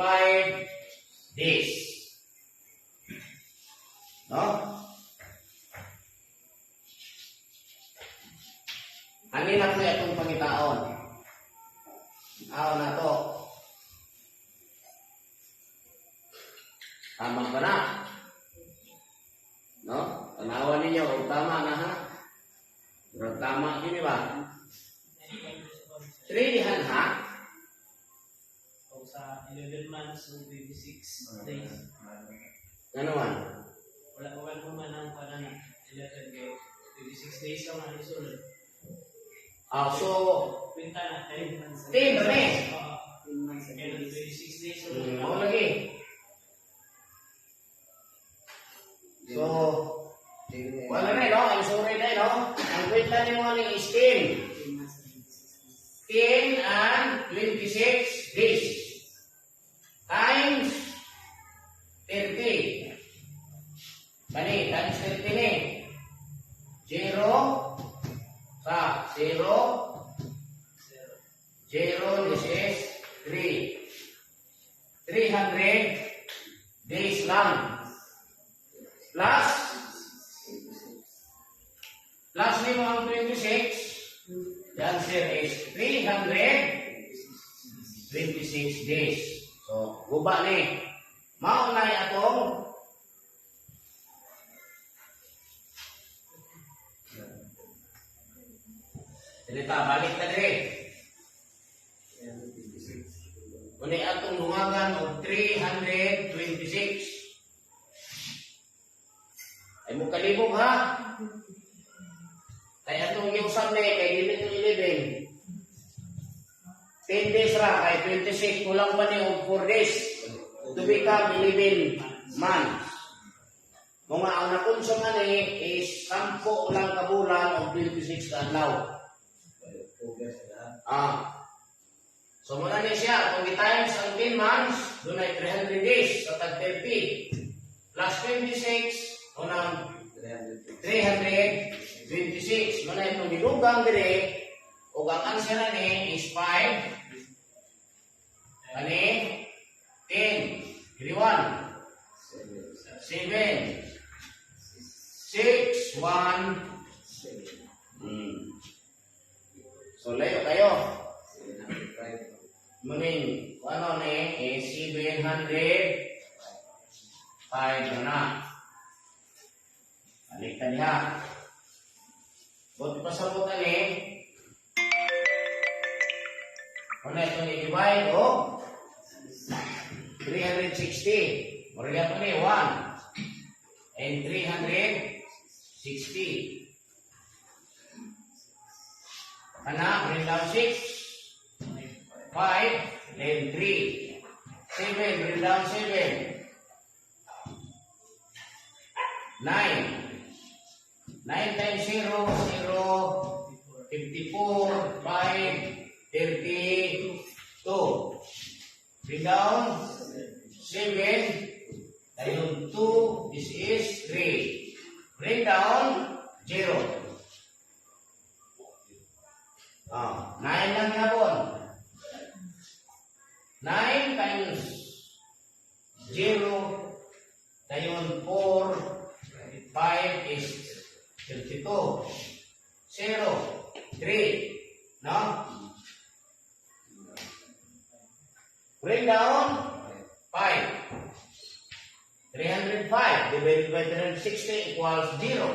days. No? Ani na po atong pangitaon. Aw na to. Tama ba na? No? Tanawan ninyo kung tama na, ha? Pero tama gini ba? 3 ha? O sa 11 months o 26 days. Ano man? Wala wala mo man ang kuan na 11 kay 26 days lang ang isulod. Ah, so Kwenta na 10 months. 10 ba ni? Oo. Kaya 26 days Mao lagi. So, wala na, no? Ang sorry na, no? Ang kwenta ni mo ni is 10. 10 and 26 days. Times 30. Bani, times 30 ni. 0 sa 0, 0, this is 3. 300 days lang. Plus, plus nimo ang 26, the answer is 326 days. So, guba ni. Mao na atong Dili ta, balik ta diri. Kuni atong dungagan og 326. Ay mo kalibog, ha. Kay atong giusab ni kay dili to 11. 10 days ra kay 26, kulang pa ni og 4 days to become 11 months. Mga ang nakonsum ani is 10 lang ka bulan og 26 ka adlaw. Ah. So muna ni siya, kung i-times ang 10 months, dunay 300 days sa tag 30. Plus 26, unang 326. Muna itong gidugang dire, ug ang answer ni is 5, ani, 10, 1, 7, 6, 1. So, layo kayo. Muning, ano ni, is 705 na na. Balik ta diha. Buti pasabot ani. Ano itong i-divide o 360. Mura pa ni 1 and 360. Kana, bring down 6, 5, then 3. 7, bring down 7. 9. 9 times 0, 0, 54, 5, 32. Bring down 7, ayun 2, this is 3. Bring down 0. Ah, 9 lang yapon. 9 times 0, dayon 4, 5 is 32. 0, 3. No? Bring down 5. 305 divided by 360 equals 0.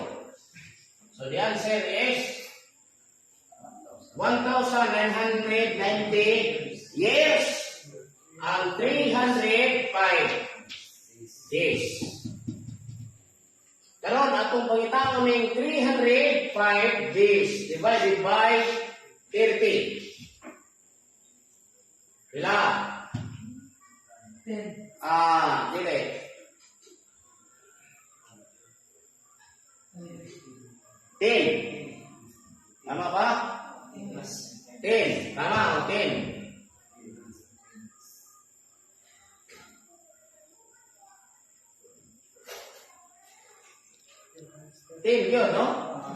So the answer is 1,990 years and 305 days. Karon atong pangitaon ning 305 days divided by 30. Pila? 10. Ah, dili. 10. 11. Tama, o 10. 10 yun, no?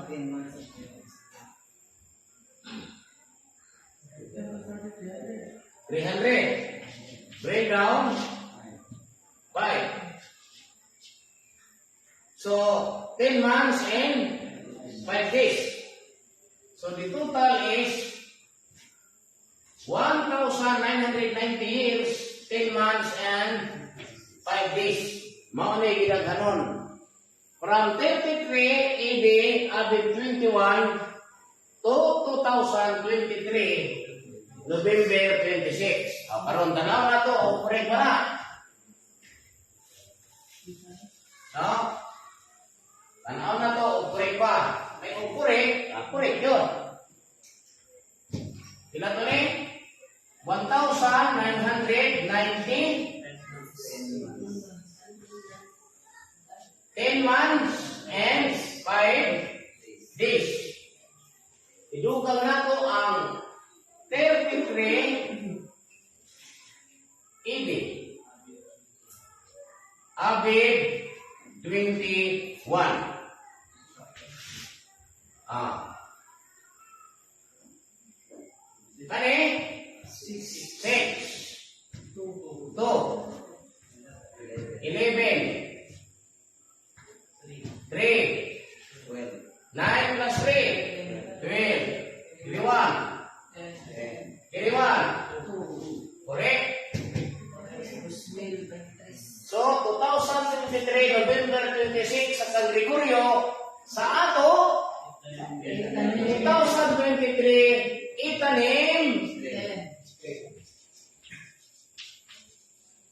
10 months and 3 days. 300. Bring down 5. So, 10 months and 5 days. So, the total is 1,990 years, 10 months and 5 days. Mao ni gidaghanon. From 33 AD, Abib 21 to 2023, November 26. O, karon tanaw na to, o correct ba na? No? Tanaw na to, o correct ba? May o correct, correct yun. Pila to ni? 1,990 10 months and 5 days. Idugang nato ang 33 AD. Abib 21. Ah. Kani? 6. 6, 2, 11, 3. 3, 12. 9 plus 3, 12, 21, 10. 21. 2. Correct? 2023. So, 2023, November 26, sa San Gregorio, sa ato, 2023, itanim, 10.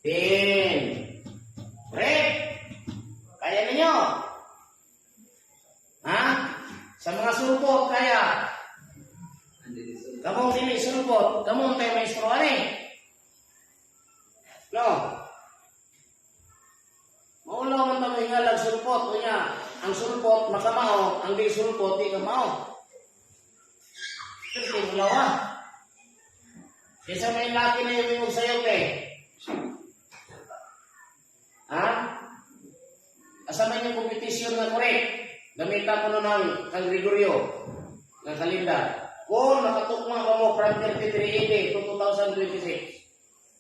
10. Correct? Kaya ninyo? Ha? Sa mga sulpot, kaya? Kamong dili sulpot, kamong tayo maestro ani. No? Maulaw man tamo hingalag sulpot, unya, ang sulpot makamao, ang di sulpot di kamao. Pero kay ulaw ha. Kaysa may laki na yung imong sayop eh. Ha? Asa man yung kompetisyon nga correct? Gamita ko no ng kang Gregorio ng kalendar. Kung nakatukma ka mo from 33 AD to 2026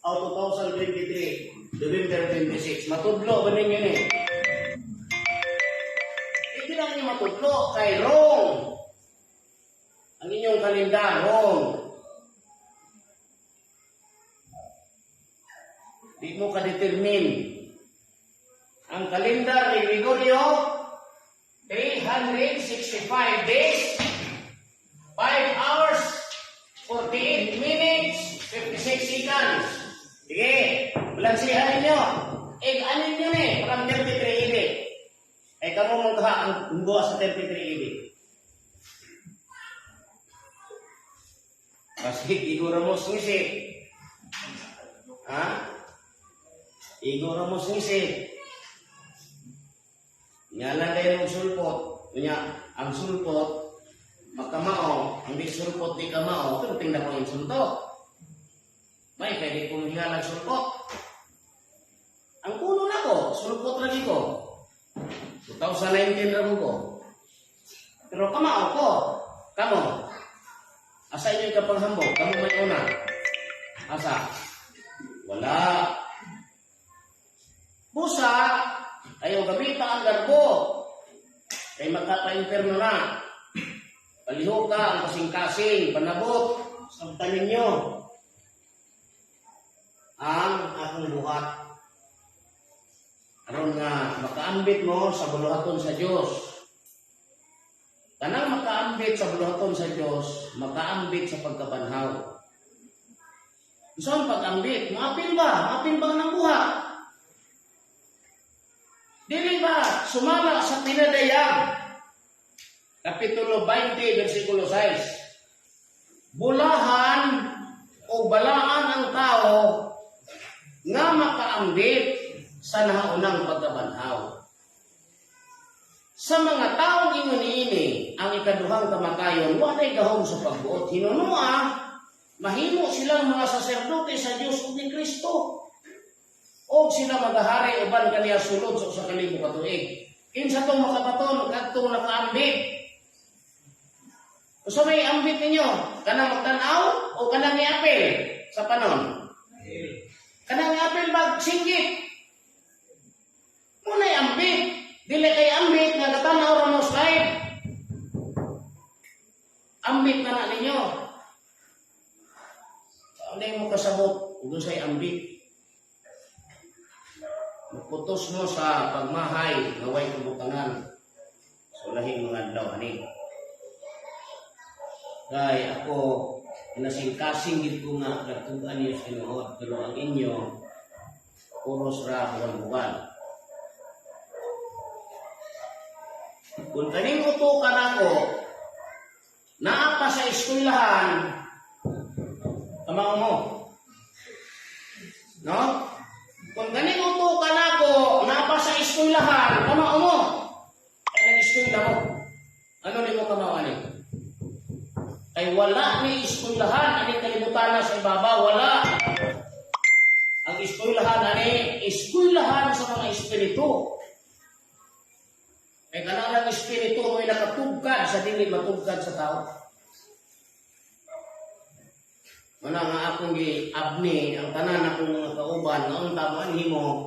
o 2023, November 26, matudlo ba ninyo ni? Hindi lang ninyo matudlo kay wrong. Ang inyong kalendar, wrong. Di mo ka-determine. Ang kalendar ni Gregorio, 365 days, 5 hours, 48 minutes, 56 seconds. Sige, balansihan ninyo. Eh, ano ninyo ni? From 33 AD. Eh, kamo mong kaha ang hunggo sa 33 AD. Kasi Igor Ramos ngisi. Ha? Igor Ramos ngisi. Nga lang ng sulpot. Nya, ang sulpot, makamao, ang di sulpot di kamao, pero tingnan ko yung sulto. May pwede kong hingalag sulpot. Ang puno na ko, sulpot lagi ko. 2019 ra mo ko. Pero kamao ko. Kamo. Asa inyo kapanghambog? Kamo may una. Asa? Wala. Busa, ayaw gamita ang garbo. Kay magkapa-imperno na. Palihog ka ang kasing-kasing, panabot, sabtan ninyo. Ang akong buhat. Aron nga makaambit mo sa buluhaton sa Dios. Kanang makaambit sa buluhaton sa Dios, makaambit sa pagkabanhaw. Unsa ang pag-ambit? Maapil ba? Maapil ba ng buhat? Dili ba sumala sa pinadayag? Kapitulo 20, versikulo 6. Bulahan o balaan ang tao nga makaambit sa nahaunang pagkabanhaw. Sa mga taong ingon niini, ang ikaduhang kamatayon, walay gahom sa pagbuot. Hinunua, Mahimo silang mga saserdote sa Dios ug ni Kristo. Og sila magahari uban kaniya sulod sa 1,000 ka tuig. Kinsa tong makabaton kadtong nakaambit? Usa may ambit ninyo? Kanang magtan-aw o kanang niapil sa panon? Kanang niapil magsinggit. Muna'y ambit. Dili kay ambit nga katanaw ra mo slide. Ambit na na ninyo. Ano mo kasabot kung sa'y ambit? Magputos mo sa pagmahay nga way kabutangan sa lahing mga adlaw ani. Kay ako nasingkasing gid ko nga nagtug-an niyo sa tinuod, pero ang inyo puros ra buwan-buwan. Kung kaning utukan ako, naa pa sa eskwelahan, kamao mo. No? Kung kaning utukan ako, naa pa sa eskwelahan, kamao mo. Ay nag-eskwela mo. Ano nimo kamao ani? Kay wala ni eskwelahan ani kalibutan sa ibaba, wala. Ang eskwelahan ani, eskwelahan sa mga espiritu. Kay kanang espiritu mo'y nakatugkad sa dili matugkad sa tao. Muna nga akong gi-abni ang tanan akong mga kauban nga unta mo anhi mo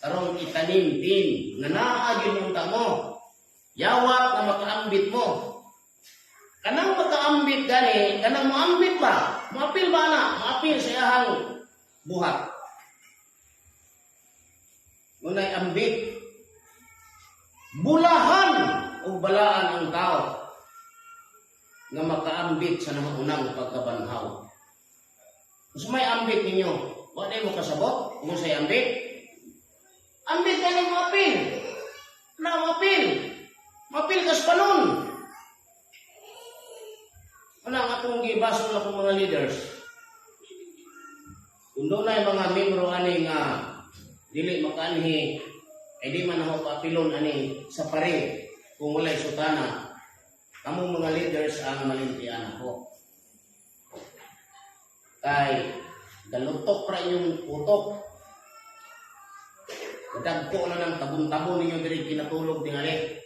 karong itanim din nga naa gyud unta mo. Yawat nga makaambit mo. Kanang makaambit gani, kanang moambit ba? Moapil ba na? Moapil sa iyahang buhat. Muna'y ambit. Bulahan o balaan ang tao nga makaambit sa naunang pagkabanhaw. Kung may ambit ninyo, wala mo kasabot? Kung say ambit? Ambit ka mo apil. Na moapil. Moapil kas panon. Ano ang atong gibasol na akong mga leaders? Kung doon ay mga membro ani nga dili makaanhi, ay di man ako paapilon ani sa pare kung walay sutana, kamong mga leaders ang malimpian ako. Kay galutok ra inyong utok. Gadagko na ng tabon-tabon ninyo diri kinatulog tingali.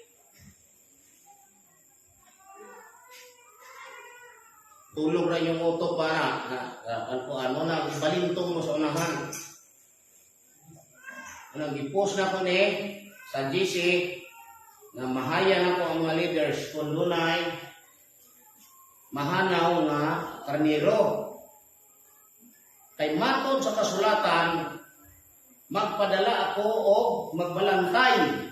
Tulog ra inyong utok para na ano na ibalintong mo sa unahan. Ano gipost na ko ni sa GC na mahaya na ko ang mga leaders kung dunay mahanaw nga karniro. Kay matod sa kasulatan, magpadala ako og magbalantay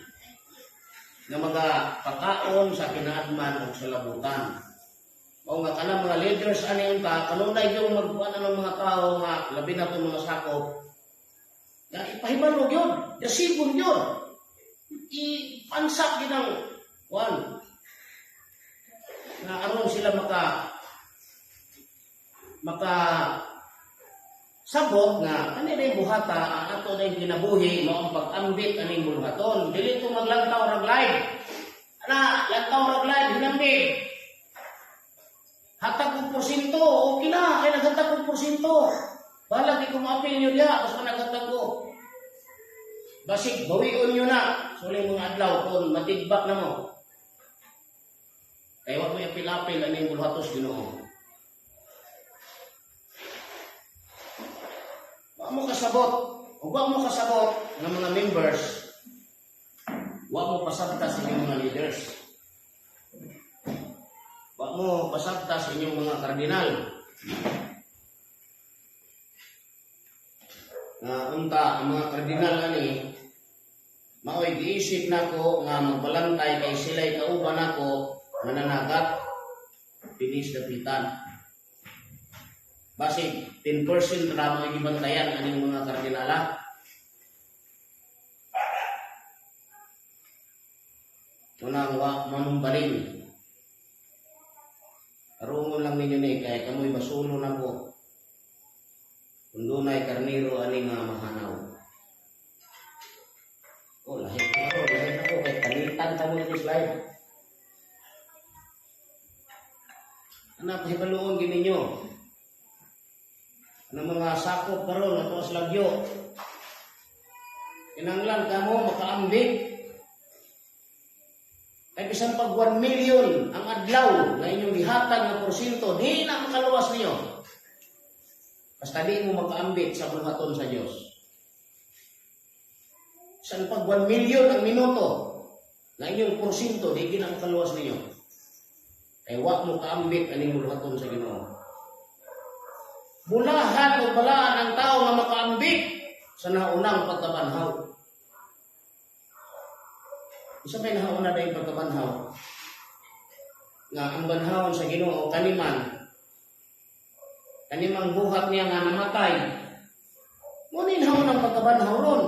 na magapakaon sa kinaadman og sa labutan. Mao nga kanang mga leaders ani unta kanunay yung magkuan ng mga tao nga labi na tong mga sakop na ipahibalo gyud, dasibon gyud. Ipansak gyud ang kuan na aron sila maka sabot nga kani day buhata ang ato day kinabuhi mao ang pag-ambit aning buluhaton. Dili to maglantaw rag live. Ana, lantaw rag live hinambit. Hatag og porsyento, okay na, kay naghatag og porsyento. Balag di ko maapil ninyo diha, basta naghatag ko. Basig bawion nyo na, suli mga adlaw kung matigbak na mo. Kay wa mo apil-apil aning buluhatos Ginoo. Wa mo kasabot, ug wa mo kasabot ng mga members, wa mo pasabta sa inyong mga leaders. Wa mo pasabta sa inyong mga kardinal. Nga unta ang mga kardinal ani maoy giisip nako nga magbalantay kay sila'y kauban nako mananagat pinis dapitan. Basig 10% ra mo gibantayan aning mga kardinala. Unang wa manumbalin. Karungon lang ninyo ni kay kamoy basulo na ko. Kung dunay karniro ani nga mahanaw. Oh, lahi ko, lahi ko kay kanitan ta mo ni slide. Anak, hibaluon gid ninyo. Ng mga sakop karon ato sa lagyo. Kinahanglan kamo makaambit. Kay bisan pag 1 million ang adlaw nga inyong gihatag nga porsyento, di na makaluwas niyo. Basta di mo makaambit sa buluhaton sa Dios. Bisan pag 1 million ang minuto nga inyong porsyento, di gina makaluwas ninyo. Kay wa mo kaambit aning buluhaton sa Ginoo. Bulahan o balaan ang tao nga makaambit sa naunang pagkabanhaw. Isa may nauna dahil pagkabanhaw nga ang banhawon sa Ginoo kaniman kanimang buhat niya nga namatay, mo ni naunang pagkabanhaw ron.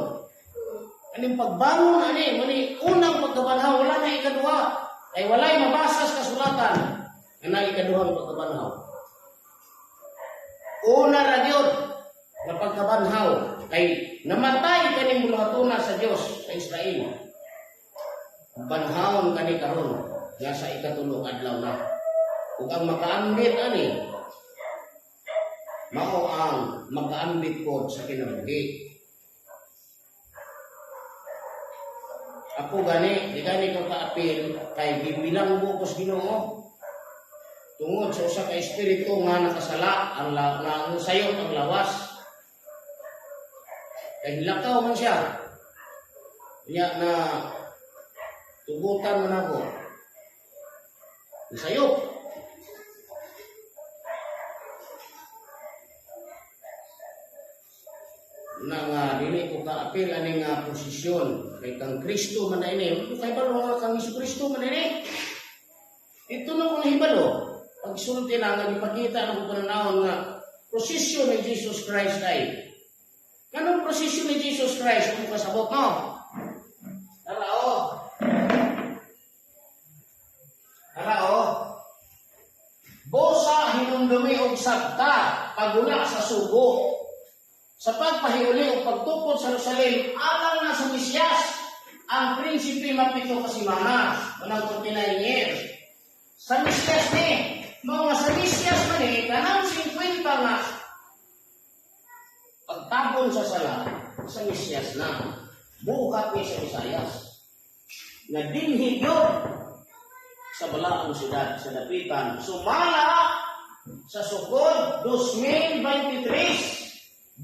Kaning pagbangon ani mo ni unang pagkabanhaw, wala na ikaduha. Kay walay mabasa sa kasulatan nga na ikaduhang pagkabanhaw. Una ra gyud nga pagkabanhaw kay namatay kaning buluhatona sa Dios sa Israel. Banhawon kani karon nga sa ikatulo ka adlaw na. Ug ang makaambit ani mao ang makaambit pod sa kinabuhi. Ako gani, di gani ko kaapil kay gibilanggo ko sa Ginoo tungod sa usa ka espiritu nga nakasala ang nga sayop ang lawas. Kay hilakaw man siya. Nya na tugutan man ako. Sayop. Na nga dili ko kaapil ani nga posisyon kay kang Kristo man ini. Ko kay balo nga kang Hesus Kristo man ini. Ito na ko nahibalo. Pagsulti na nga gipakita na ko pananawon nga prosesyon ni Jesus Christ ay. Kanong prosesyon ni Jesus Christ kung kasabot no? Tara oh. Tara oh. Bosa hinumdumi og sabta pagula sa sugo. Sa pagpahiuli o pagtukod sa Jerusalem, alang na sa Mesiyas, ang prinsipe mapito ka semana, manang 49 years. Sa Mesiyas ni, mga sa Mesiyas man ni, kanang 50 nga, pagtabon sa sala, sa Mesiyas na, buhat ni sa Mesayas, na dinhi gyud sa balaang siyudad, sa dapitan, sumala sa sukod 2023,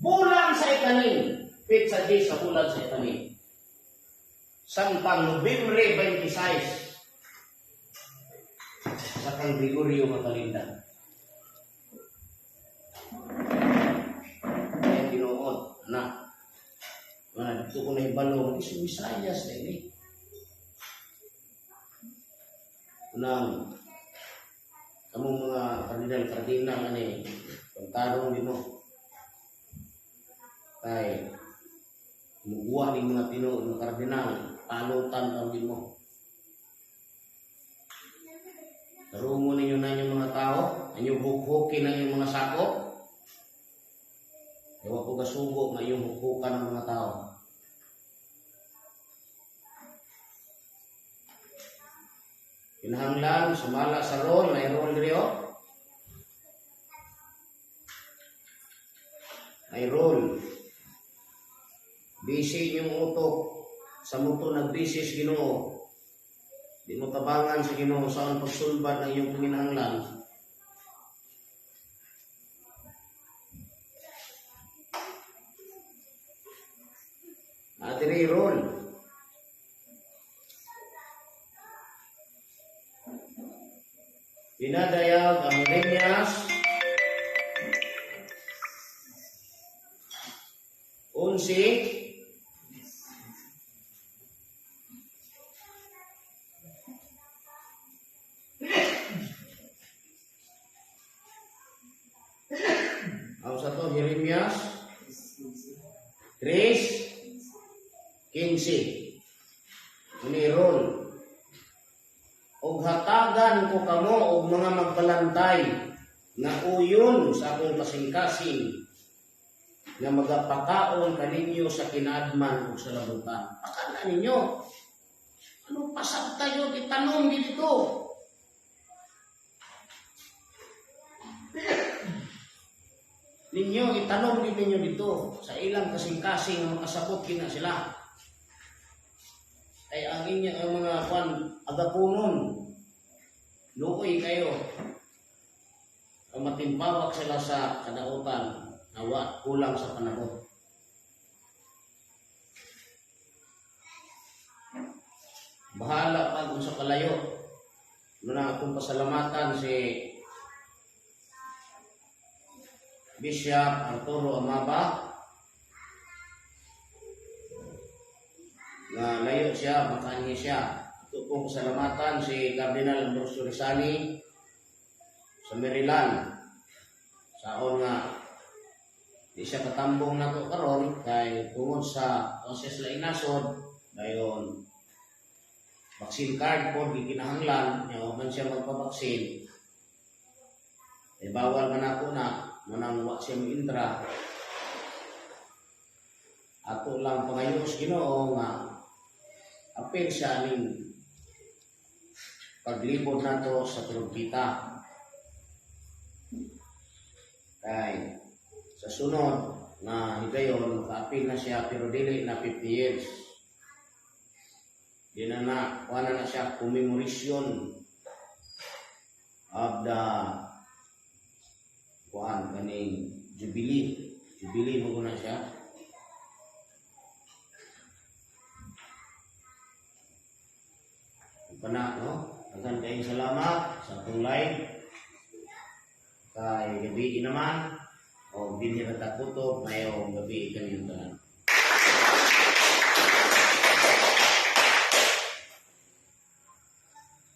bulan sa ikanin, petsa di sa bulan sa ikanin. Samtang Nobyembre 26 sa kang Gregorio nga kalenda. Kaya tinuod, anak, nga dito ko na hibalo, si Misayas na ini. Unang, kamong mga kardinal-kardinal, ani, pagtarong din mo. Kay, muguwa ni mga tinuod ng kardinal, palutan kang din mo. Tarungon ninyo na inyong mga tao, inyong hukhukin ang inyong mga sako. Ewa ko gasugo nga inyong hukhukan ang mga tao. Kinahanglan, sumala sa role, na role diri oh. May role. Busy inyong utok. Sa muto nagbisi sa Ginoo. Di mo tabangan sa Ginoo sa ang pagsulbad ng iyong panginahanglan. Adiri role. Pinadayag ang Jeremias 11 ang sa to Jeremias 3:15 Ni rol og hatagan ko kamo og mga magbalantay nga uyon sa akong kasing-kasing nga magapakaon kaninyo sa kinaadman ug sa labutan. Pakana ninyo. Anong pasabta yun? Itanong dito. Ninyo, itanong din ninyo dito sa ilang kasing-kasing nga makasabot kina sila. Ay ang inyo ang mga kwan agapunon. Luoy kayo. Ang matimpawak sila sa kadautan nawa kulang sa panabot. Bahala pa kung sa kalayo. Muna atong pasalamatan si Bishop Arturo Amaba na layo siya, makaanhi siya. Ato pong pasalamatan si Cardinal Ambrosio Rizani sa Maryland. Saon nga di siya katambong nato karon kay tungod sa process laing nasod, dayon vaccine card po gikinahanglan nya man siya magpabaksin eh, bawal man ako na manang wa siya mointra. Ato lang pangayos Ginoo nga apil siya ning paglibot nato sa trumpita, kay sa sunod na higayon makaapil na siya, pero dili na 50 years. Di na na kuha na siya commemoration of the kuan kaning jubilee. Jubilee mo na siya. Pana, no? Daghan kayong salamat sa atong live. Kay gabi naman o dinhi ra ta kutob, mayong gabi kaninyong tanan.